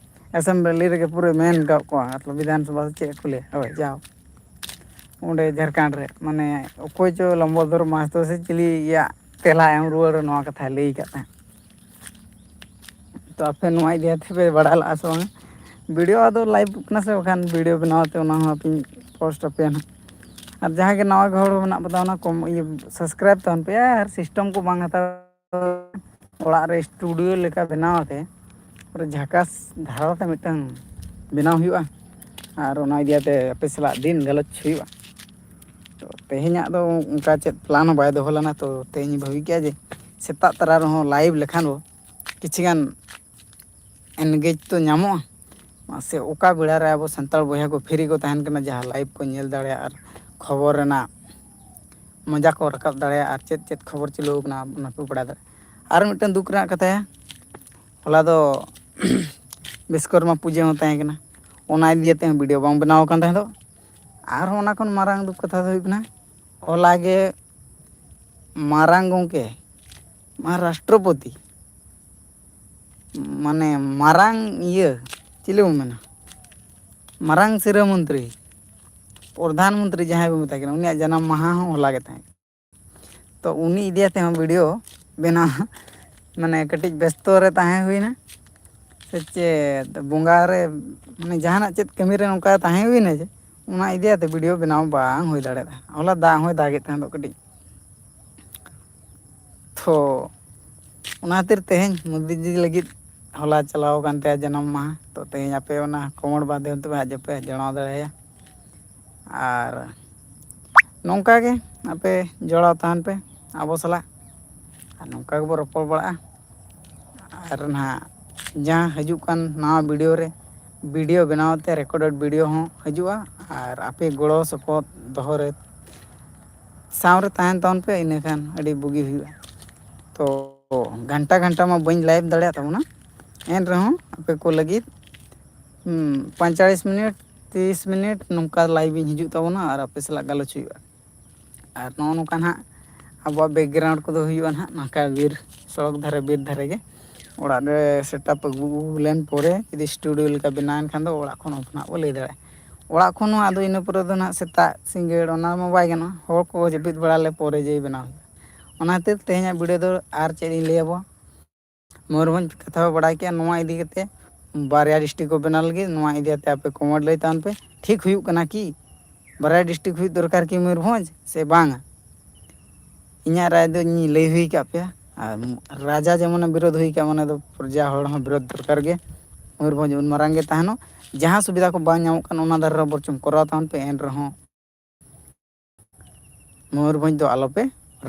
ᱮᱥᱮᱢᱵᱞᱤ ᱨᱮᱜᱮ ᱯᱩᱨᱟᱹ ᱢᱮᱱ ᱠᱟᱜ ᱠᱚᱣᱟ, ᱢᱚᱛᱞᱚᱵ ᱵᱤᱫᱷᱟᱱ ᱥᱚᱵᱷᱟ ᱥᱮ ᱪᱮᱫ ᱠᱚ ᱞᱟᱹᱭᱟ, ᱦᱳᱭ, ᱡᱟᱣ ᱚᱸᱰᱮ ᱡᱷᱟᱲᱠᱷᱚᱸᱰ ᱨᱮ, ᱢᱟᱱᱮ ᱚᱠᱚᱭ ᱪᱚ ᱞᱚᱢᱵᱚᱫᱚᱨ ᱢᱟᱦᱟᱛᱚ ᱥᱮ ᱪᱤᱞᱤᱭᱟᱜ ᱛᱮᱞᱟ ᱮᱢ ᱨᱩᱣᱟᱹᱲ ᱱᱚᱣᱟ ᱠᱟᱛᱷᱟᱭ ᱞᱟᱹᱭ ᱠᱟᱜ ᱛᱟᱦᱮᱸᱫ᱾ ᱛᱚ ᱟᱯᱮ ᱱᱚᱣᱟ ᱤᱫᱤ ᱠᱟᱛᱮ ᱯᱮ ᱵᱟᱲᱟᱭ ᱞᱟᱜᱼᱟ ᱥᱮ ᱵᱟᱝ? ᱵᱷᱤᱰᱤᱭᱳ ᱟᱫᱚ ᱞᱟᱭᱤᱵᱷ ᱠᱟᱱᱟ ᱥᱮ, ᱵᱟᱠᱷᱟᱱ ᱵᱷᱤᱰᱤᱭᱳ ᱵᱮᱱᱟᱣ ᱛᱮ ᱚᱱᱟ ᱦᱚᱸ ᱟᱯᱮᱧ ᱯᱳᱥᱴ ᱟᱯᱮᱭᱟ ᱱᱟᱦᱟᱜ᱾ ᱟᱨ ᱡᱟᱦᱟᱸᱭ ᱜᱮ ᱱᱟᱣᱟ ᱜᱮ ᱦᱚᱲ ᱢᱮᱱᱟᱜ ᱵᱚᱱᱟ, ᱚᱱᱟ ᱠᱚᱢ ᱤᱭᱟᱹ ᱥᱟᱵᱥᱠᱨᱟᱭᱤᱵᱽ ᱛᱟᱵᱚᱱ ᱯᱮ ᱟᱨ ᱥᱤᱥᱴᱮᱢ ᱠᱚ ᱵᱟᱝ ᱦᱟᱛᱟᱣ, ᱚᱲᱟᱜ ᱨᱮ ᱥᱴᱩᱰᱤᱭᱳ ᱞᱮᱠᱟ ᱵᱮᱱᱟᱣ ᱟᱛᱮ ᱯᱩᱨᱟᱹ ᱡᱷᱟᱠᱟᱥ ᱫᱷᱟᱨᱟ ᱛᱮ ᱢᱤᱫᱴᱟᱝ ᱵᱮᱱᱟᱣ ᱦᱩᱭᱩᱜᱼᱟ᱾ ᱟᱨ ᱚᱱᱟ ᱤᱫᱤ ᱠᱟᱛᱮ ᱟᱯᱮ ᱥᱟᱞᱟᱜ ᱫᱤᱱ ᱜᱟᱞᱚᱪ ᱦᱩᱭᱩᱜᱼᱟ᱾ ᱛᱚ ᱛᱮᱦᱮᱧᱟᱜ ᱫᱚ ᱚᱱᱠᱟ ᱪᱮᱫ ᱯᱞᱟᱱ ᱦᱚᱸ ᱵᱟᱭ ᱫᱚᱦᱚ ᱞᱮᱱᱟ, ᱛᱚ ᱛᱮᱦᱮᱧ ᱵᱷᱟᱹᱵᱤ ᱠᱮᱜᱼᱟ ᱡᱮ ᱥᱮᱛᱟᱜ ᱛᱟᱨᱟ ᱨᱮᱦᱚᱸ ᱞᱟᱭᱤᱵᱷ ᱞᱮᱠᱷᱟᱱ ᱵᱚ ᱠᱤᱪᱷᱤ ᱜᱟᱱ ᱮᱱᱜᱮᱡᱽ ᱛᱚ ᱧᱟᱢᱚᱜᱼᱟ᱾ ᱢᱟᱥᱮ ᱚᱠᱟ ᱵᱮᱲᱟ ᱨᱮ ᱟᱵᱚ ᱥᱟᱱᱛᱟᱲ ᱵᱚᱭᱦᱟ ᱠᱚ ᱯᱷᱤᱨᱤ ᱠᱚ ᱛᱟᱦᱮᱱ ᱠᱟᱱᱟ, ᱡᱟᱦᱟᱸ ᱞᱟᱭᱤᱵᱷ ᱠᱚ ᱧᱮᱞ ᱫᱟᱲᱮᱭᱟᱜᱼᱟ ᱟᱨ ᱠᱷᱚᱵᱚᱨ ᱨᱮᱱᱟᱜ ᱢᱚᱡᱟ ᱠᱚ ᱨᱟᱠᱟᱵ ᱫᱟᱲᱮᱭᱟᱜᱼᱟ ᱟᱨ ᱪᱮᱫ ᱪᱮᱫ ᱠᱷᱚᱵᱚᱨ ᱪᱟᱹᱞᱩ ᱟᱠᱟᱱᱟ ᱚᱱᱟ ᱠᱚ ᱵᱟᱲᱟᱭ ᱫᱟᱲᱮᱭᱟᱜᱼᱟ᱾ ᱟᱨ ᱢᱤᱫᱴᱟᱝ ᱫᱩᱠ ᱨᱮᱱᱟᱜ ᱠᱟᱛᱷᱟ, ᱦᱚᱞᱟ ᱫᱚ ᱵᱤᱥᱠᱚᱨᱢᱟ ᱯᱩᱡᱟᱹ ᱦᱚᱸ ᱛᱟᱦᱮᱸ ᱠᱟᱱᱟ, ᱚᱱᱟ ᱤᱫᱤ ᱠᱟᱛᱮ ᱦᱚᱸ ᱵᱷᱤᱰᱤᱭᱳ ᱵᱟᱝ ᱵᱮᱱᱟᱣ ᱟᱠᱟᱱ ᱛᱟᱦᱮᱸ ᱫᱚ᱾ ᱟᱨᱦᱚᱸ ᱚᱱᱟ ᱠᱷᱚᱱ ᱢᱟᱨᱟᱝ ᱫᱩᱠ ᱠᱟᱛᱷᱟ ᱫᱚ ᱦᱩᱭᱩᱜ ᱠᱟᱱᱟ, ᱦᱚᱞᱟ ᱜᱮ ᱢᱟᱨᱟᱝ ᱜᱚᱢᱠᱮ, ᱢᱟᱱᱮ ᱨᱟᱥᱴᱨᱚᱯᱚᱛᱤ, ᱢᱟᱱᱮ ᱢᱟᱨᱟᱝ ᱤᱭᱟᱹ, ᱪᱤᱞᱤ ᱵᱚᱱ ᱢᱮᱱᱟ, ᱢᱟᱨᱟᱝ ᱥᱤᱨᱟᱹ ᱢᱚᱱᱛᱨᱤ, ᱯᱨᱚᱫᱷᱟᱱ ᱢᱚᱱᱛᱨᱤ ᱡᱟᱦᱟᱸᱭ ᱵᱚᱱ ᱢᱮᱛᱟᱭ ᱠᱟᱱᱟ, ᱩᱱᱤᱭᱟᱜ ᱡᱟᱱᱟᱢ ᱢᱟᱦᱟ ᱦᱚᱸ ᱦᱚᱞᱟ ᱜᱮ ᱛᱟᱦᱮᱸ ᱠᱟᱱᱟ᱾ ᱛᱚ ᱩᱱᱤ ᱤᱫᱤ ᱠᱟᱛᱮ ᱦᱚᱸ ᱵᱷᱤᱰᱤᱭᱳ ᱵᱮᱱᱟᱣ ᱢᱟᱱᱮ ᱠᱟᱹᱴᱤᱡ ᱵᱮᱥᱛᱚ ᱨᱮ ᱛᱟᱦᱮᱸ ᱦᱩᱭᱱᱟ ᱥᱮ ᱪᱮᱫ, ᱵᱚᱸᱜᱟ ᱨᱮ, ᱢᱟᱱᱮ ᱡᱟᱦᱟᱱᱟᱜ ᱪᱮᱫ ᱠᱟᱹᱢᱤ ᱨᱮ ᱱᱚᱝᱠᱟ ᱛᱟᱦᱮᱸ ᱦᱩᱭᱱᱟ ᱡᱮ ᱚᱱᱟ ᱤᱫᱤ ᱠᱟᱛᱮ ᱵᱷᱤᱰᱤᱭᱳ ᱵᱮᱱᱟᱣ ᱵᱟᱝ ᱦᱩᱭ ᱫᱟᱲᱮᱭᱟᱫᱟ᱾ ᱦᱚᱞᱟ ᱫᱟᱜ ᱦᱚᱸᱭ ᱫᱟᱜᱮᱫ ᱛᱟᱦᱮᱸ ᱫᱚ ᱠᱟᱹᱴᱤᱡ᱾ ᱛᱚ ᱚᱱᱟ ᱠᱷᱟᱹᱛᱤᱨ ᱛᱮᱦᱮᱧ ᱢᱳᱫᱤᱡᱤ ᱞᱟᱹᱜᱤᱫ ᱦᱚᱞᱟ ᱪᱟᱞᱟᱣ ᱟᱠᱟᱱ ᱛᱟᱭᱟ ᱡᱟᱱᱟᱢ ᱢᱟᱦᱟ᱾ ᱛᱚ ᱛᱮᱦᱮᱧ ᱟᱯᱮ ᱚᱱᱟ ᱠᱚᱢᱮᱱᱴ ᱢᱟᱫᱽᱫᱷᱚᱢ ᱛᱮ ᱟᱡ ᱟᱯᱮ ᱡᱟᱱᱟᱣ ᱫᱟᱲᱮᱭᱟᱭᱟ᱾ ᱟᱨ ᱱᱚᱝᱠᱟ ᱜᱮ ᱟᱯᱮ ᱡᱚᱲᱟᱣ ᱛᱟᱦᱮᱱ ᱯᱮ ᱟᱵᱚ ᱥᱟᱞᱟᱜ, ᱟᱨ ᱱᱚᱝᱠᱟ ᱜᱮᱵᱚ ᱨᱚᱯᱚᱲ ᱵᱟᱲᱟᱜᱼᱟ᱾ ᱟᱨ ᱱᱟᱦᱟᱜ ᱡᱟᱦᱟᱸ ᱦᱤᱡᱩᱜ ᱠᱟᱱ ᱱᱟᱣᱟ ᱵᱷᱤᱰᱤᱭᱳ ᱨᱮ, ᱵᱷᱤᱰᱤᱭᱳ ᱵᱮᱱᱟᱣ ᱛᱮ ᱨᱮᱠᱚᱨᱰᱮᱰ ᱵᱷᱤᱰᱤᱭᱳ ᱦᱚᱸ ᱦᱤᱡᱩᱜᱼᱟ, ᱟᱨ ᱟᱯᱮ ᱜᱚᱲᱚ ᱥᱚᱯᱚᱦᱚᱫ ᱫᱚᱦᱚ ᱨᱮ ᱥᱟᱶ ᱨᱮ ᱛᱟᱦᱮᱱ ᱛᱟᱵᱚᱱ ᱯᱮ, ᱤᱱᱟᱹᱠᱷᱟᱱ ᱟᱹᱰᱤ ᱵᱩᱜᱤ ᱦᱩᱭᱩᱜᱼᱟ᱾ ᱛᱚ ᱜᱷᱟᱱᱴᱟ ᱜᱷᱟᱱᱴᱟ ᱢᱟ ᱵᱟᱹᱧ ᱞᱟᱭᱤᱵᱷ ᱫᱟᱲᱮᱭᱟᱜ ᱛᱟᱵᱚᱱᱟ, ᱮᱱ ᱨᱮᱦᱚᱸ ᱟᱯᱮ ᱠᱚ ᱞᱟᱹᱜᱤᱫ ᱦᱩᱸ, ᱯᱚᱸᱭᱛᱟᱞᱤᱥ ᱢᱤᱱᱤᱴ, ᱛᱤᱨᱤᱥ ᱢᱤᱱᱤᱴ ᱱᱚᱝᱠᱟ ᱞᱟᱭᱤᱵᱷ ᱤᱧ ᱦᱤᱡᱩᱜ ᱛᱟᱵᱚᱱᱟ ᱟᱨ ᱟᱯᱮ ᱥᱟᱞᱟᱜ ᱜᱟᱞᱚᱪ ᱦᱩᱭᱩᱜᱼᱟ᱾ ᱟᱨ ᱱᱚᱜᱼᱚ ᱱᱚᱝᱠᱟ ᱱᱟᱦᱟᱜ ᱟᱵᱚᱣᱟᱜ ᱵᱮᱠᱜᱨᱟᱣᱩᱱᱰ ᱠᱚᱫᱚ ᱦᱩᱭᱩᱜᱼᱟ ᱱᱟᱦᱟᱜ ᱱᱚᱝᱠᱟ ᱵᱤᱨ, ᱥᱚᱲᱚᱠ ᱫᱷᱟᱨᱮ, ᱵᱤᱨ ᱫᱷᱟᱨᱮ ᱜᱮ᱾ ᱚᱲᱟᱜ ᱨᱮ ᱥᱮᱴᱟᱯ ᱟᱹᱜᱩ ᱞᱮᱱ ᱯᱚᱨᱮ ᱡᱩᱫᱤ ᱥᱴᱩᱰᱤᱭᱳ ᱞᱮᱠᱟ ᱵᱮᱱᱟᱣ ᱮᱱ ᱠᱷᱟᱱ ᱫᱚ ᱚᱲᱟᱜ ᱠᱷᱚᱱ ᱦᱚᱸ ᱱᱟᱦᱟᱜ ᱵᱚ ᱞᱟᱹᱭ ᱫᱟᱲᱮᱭᱟᱜᱼᱟ᱾ ᱚᱲᱟᱜ ᱠᱷᱚᱱ ᱦᱚᱸ ᱟᱫᱚ ᱤᱱᱟᱹ ᱯᱚᱨᱮ ᱫᱚ ᱱᱟᱦᱟᱜ ᱥᱮᱛᱟᱜ ᱥᱤᱸᱜᱟᱹᱲ ᱚᱱᱟ ᱢᱟ ᱵᱟᱭ ᱜᱟᱱᱚᱜᱼᱟ, ᱦᱚᱲ ᱠᱚ ᱡᱟᱹᱯᱤᱫ ᱵᱟᱲᱟ ᱞᱮ ᱯᱚᱨᱮ ᱡᱮ ᱵᱮᱱᱟᱣ ᱦᱩᱭᱩᱜᱼᱟ᱾ ᱚᱱᱟ ᱠᱷᱟᱹᱛᱤᱨ ᱛᱮᱦᱮᱧᱟᱜ ᱵᱷᱤᱰᱤᱭᱳ ᱫᱚ ᱟᱨ ᱪᱮᱫ ᱤᱧ ᱞᱟᱹᱭ ᱟᱵᱚᱣᱟ, ᱢᱚᱭᱩᱨᱵᱷᱚᱸᱡᱽ ᱠᱟᱛᱷᱟ ᱵᱚ ᱵᱟᱲᱟᱭ ᱠᱮᱜᱼᱟ᱾ ᱱᱚᱣᱟ ᱤᱫᱤ ᱠᱟᱛᱮ ᱵᱟᱨᱭᱟ ᱰᱤᱥᱴᱨᱤᱠᱴ ᱠᱚ ᱵᱮᱱᱟᱣ ᱞᱟᱹᱜᱤᱫ, ᱱᱚᱣᱟ ᱤᱫᱤ ᱠᱟᱛᱮ ᱟᱯᱮ ᱠᱚᱢᱮᱱᱴ ᱞᱟᱹᱭ ᱛᱟᱵᱚᱱ ᱯᱮ, ᱴᱷᱤᱠ ᱦᱩᱭᱩᱜ ᱠᱟᱱᱟ ᱠᱤ? ᱵᱟᱨᱭᱟ ᱰᱤᱥᱴᱨᱤᱠᱴ ᱦᱩᱭᱩᱜ ᱫᱚᱨᱠᱟᱨ ᱠᱤ ᱢᱚᱭᱩᱨᱵᱷᱚᱸᱡᱽ ᱥᱮ ᱵᱟᱝᱟ? ᱤᱧᱟᱹᱜ ᱨᱟᱭ ᱫᱚ ᱤᱧ ᱞᱟᱹᱭ ᱦᱩᱭ ᱠᱟᱜ ᱯᱮᱭᱟ᱾ ᱟᱨ ᱨᱟᱡᱟ ᱡᱮᱢᱚᱱᱮ ᱵᱤᱨᱳᱫᱷ ᱦᱩᱭ ᱠᱟᱜ, ᱢᱟᱱᱮ ᱫᱚ ᱯᱨᱚᱡᱟ ᱦᱚᱲ ᱦᱚᱸ ᱵᱤᱨᱳᱫᱷ ᱫᱚᱨᱠᱟᱨ ᱜᱮ᱾ ᱢᱚᱭᱩᱨᱵᱷᱚᱸᱡᱽ ᱩᱱ ᱢᱟᱨᱟᱝ ᱜᱮ ᱛᱟᱦᱮᱱᱚᱜ, ᱡᱟᱦᱟᱸ ᱥᱩᱵᱤᱫᱷᱟ ᱠᱚ ᱵᱟᱝ ᱧᱟᱢᱚᱜ ᱠᱟᱱ ᱚᱱᱟ ᱫᱷᱟᱨᱮ ᱨᱮ ᱵᱚᱨᱪᱚᱢ ᱠᱚᱨᱟᱣ ᱛᱟᱵᱚᱱ ᱯᱮ, ᱮᱱ ᱨᱮᱦᱚᱸ ᱢᱚᱭᱩᱨᱵᱷᱚᱸᱡᱽ ᱫᱚ ᱟᱞᱚᱯᱮ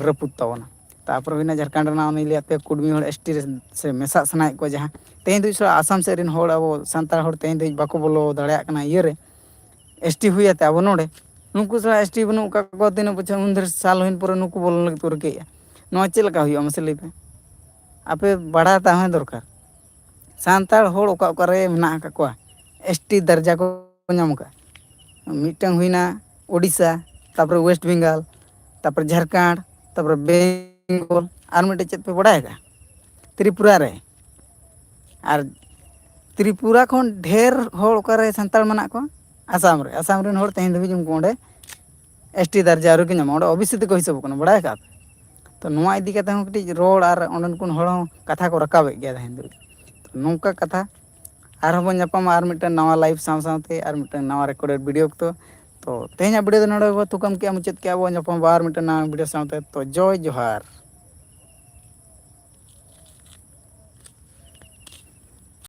ᱨᱟᱹᱯᱩᱫ ᱛᱟᱵᱚᱱᱟ᱾ ᱛᱟᱨᱯᱚᱨᱮ ᱦᱩᱭᱱᱟ ᱡᱷᱟᱲᱠᱷᱚᱸᱰ ᱨᱮᱱᱟᱜ ᱩᱱᱤ ᱞᱟᱹᱭᱟᱫ ᱯᱮᱭᱟ ᱠᱩᱲᱢᱤ ᱦᱚᱲ ᱮᱥ ᱴᱤ ᱨᱮ ᱥᱮ ᱢᱮᱥᱟᱜ ᱥᱟᱱᱟᱭᱮᱫ ᱠᱚᱣᱟ, ᱡᱟᱦᱟᱸ ᱛᱮᱦᱮᱧ ᱫᱷᱟᱹᱵᱤᱡ ᱥᱟᱞᱟ ᱟᱥᱟᱢ ᱥᱮᱫ ᱨᱮᱱ ᱦᱚᱲ, ᱟᱵᱚ ᱥᱟᱱᱛᱟᱲ ᱦᱚᱲ ᱛᱮᱦᱮᱧ ᱫᱷᱟᱹᱵᱤᱡ ᱵᱟᱠᱚ ᱵᱚᱞᱚ ᱫᱟᱲᱮᱭᱟᱜ ᱠᱟᱱᱟ ᱤᱭᱟᱹᱨᱮ, ᱮᱥ ᱴᱤ ᱦᱩᱭ ᱟᱛᱮ ᱟᱵᱚ ᱱᱚᱰᱮ᱾ ᱱᱩᱠᱩ ᱥᱟᱞᱟ ᱮᱥ ᱴᱤ ᱵᱟᱹᱱᱩᱜ ᱟᱠᱟᱫ ᱠᱚᱣᱟ ᱛᱤᱱᱟᱹᱜ ᱵᱚᱪᱷᱚᱨ, ᱩᱱ ᱫᱷᱟᱹᱨ ᱥᱟᱞ ᱦᱩᱭᱮᱱ ᱯᱚᱨᱮ ᱱᱩᱠᱩ ᱵᱚᱞᱚᱱ ᱞᱟᱹᱜᱤᱫ ᱠᱚ ᱨᱤᱠᱟᱹᱭᱮᱫᱼᱟ᱾ ᱱᱚᱣᱟ ᱪᱮᱫ ᱞᱮᱠᱟ ᱦᱩᱭᱩᱜᱼᱟ ᱢᱟᱥᱮ ᱞᱟᱹᱭ ᱯᱮ? ᱟᱯᱮ ᱵᱟᱲᱟᱭ ᱛᱟᱦᱮᱸ ᱫᱚᱨᱠᱟᱨ᱾ ᱥᱟᱱᱛᱟᱲ ᱦᱚᱲ ᱚᱠᱟ ᱚᱠᱟᱨᱮ ᱢᱮᱱᱟᱜ ᱟᱠᱟᱫ ᱠᱚᱣᱟ, ᱮᱥ ᱴᱤ ᱫᱟᱨᱡᱟ ᱠᱚ ᱧᱟᱢ ᱟᱠᱟᱫᱼᱟ᱾ ᱢᱤᱫᱴᱟᱝ ᱦᱩᱭᱱᱟ ᱳᱰᱤᱥᱟ, ᱛᱟᱨᱯᱚᱨᱮ ᱳᱭᱮᱥᱴ ᱵᱮᱝᱜᱚᱞ, ᱛᱟᱨᱯᱚᱨᱮ ᱡᱷᱟᱲᱠᱷᱚᱸᱰ, ᱛᱟᱨᱯᱚᱨᱮ ᱵᱮᱝᱜᱚᱞ, ᱟᱨ ᱢᱤᱫᱴᱮᱡ ᱪᱮᱫ ᱯᱮ ᱵᱟᱲᱟᱭ ᱟᱠᱟᱫᱼᱟ? ᱛᱨᱤᱯᱩᱨᱟ ᱨᱮ᱾ ᱟᱨ ᱛᱨᱤᱯᱩᱨᱟ ᱠᱷᱚᱱ ᱰᱷᱮᱨ ᱦᱚᱲ ᱚᱠᱟᱨᱮ ᱥᱟᱱᱛᱟᱲ ᱢᱮᱱᱟᱜ ᱠᱚᱣᱟ? ᱟᱥᱟᱢ ᱨᱮ᱾ ᱟᱥᱟᱢ ᱨᱮᱱ ᱦᱚᱲ ᱛᱮᱦᱮᱧ ᱫᱷᱟᱹᱵᱤᱡ ᱩᱱᱠᱩ ᱚᱸᱰᱮ ᱮᱥ ᱴᱤ ᱫᱟᱨᱡᱟ ᱟᱹᱣᱨᱤ ᱠᱚ ᱧᱟᱢᱟ, ᱚᱸᱰᱮ ᱳ ᱵᱤ ᱥᱤ ᱛᱮᱠᱚ ᱦᱤᱥᱟᱹᱵᱚᱜ ᱠᱟᱱᱟ, ᱵᱟᱲᱟᱭ ᱟᱠᱟᱫ ᱯᱮ? ᱛᱚ, ᱱᱚᱣᱟ ᱤᱫᱤ ᱠᱟᱛᱮ ᱦᱚᱸ ᱠᱟᱹᱴᱤᱡ ᱨᱚᱲ ᱟᱨ ᱚᱸᱰᱮᱱ ᱠᱚ ᱦᱚᱲ ᱦᱚᱸ ᱠᱟᱛᱷᱟ ᱠᱚ ᱨᱟᱠᱟᱵᱮᱫ ᱜᱮᱭᱟ ᱛᱮᱦᱮᱧ ᱫᱷᱟᱹᱵᱤᱡ᱾ ᱛᱚ, ᱱᱚᱝᱠᱟ ᱠᱟᱛᱷᱟ ᱟᱨᱦᱚᱸ ᱵᱚᱱ ᱧᱟᱯᱟᱢᱟ ᱟᱨ ᱢᱤᱫᱴᱟᱝ ᱱᱟᱣᱟ ᱞᱟᱭᱤᱵᱷ ᱥᱟᱶ ᱥᱟᱶᱛᱮ ᱟᱨ ᱢᱤᱫᱴᱟᱝ ᱱᱟᱣᱟ ᱨᱮᱠᱚᱨᱰᱮᱰ ᱵᱷᱤᱰᱤᱭᱳ ᱚᱠᱛᱚ᱾ ᱛᱚ, ᱛᱮᱦᱮᱧᱟᱜ ᱵᱷᱤᱰᱤᱭᱳ ᱫᱚ ᱱᱚᱰᱮ ᱜᱮᱵᱚ ᱛᱷᱩᱠᱟᱹᱢ ᱠᱮᱜᱼᱟ, ᱢᱩᱪᱟᱹᱫ ᱠᱮᱜᱼᱟ ᱵᱚ᱾ ᱧᱟᱯᱟᱢ ᱟᱵᱚ ᱟᱨ ᱢᱤᱫᱴᱟᱝ ᱱᱟᱣᱟ ᱵᱷᱤᱰᱤᱭᱳ ᱥᱟᱶᱛᱮ᱾ ᱛᱚ, ᱡᱚᱭ ᱡᱚᱦᱟᱨ᱾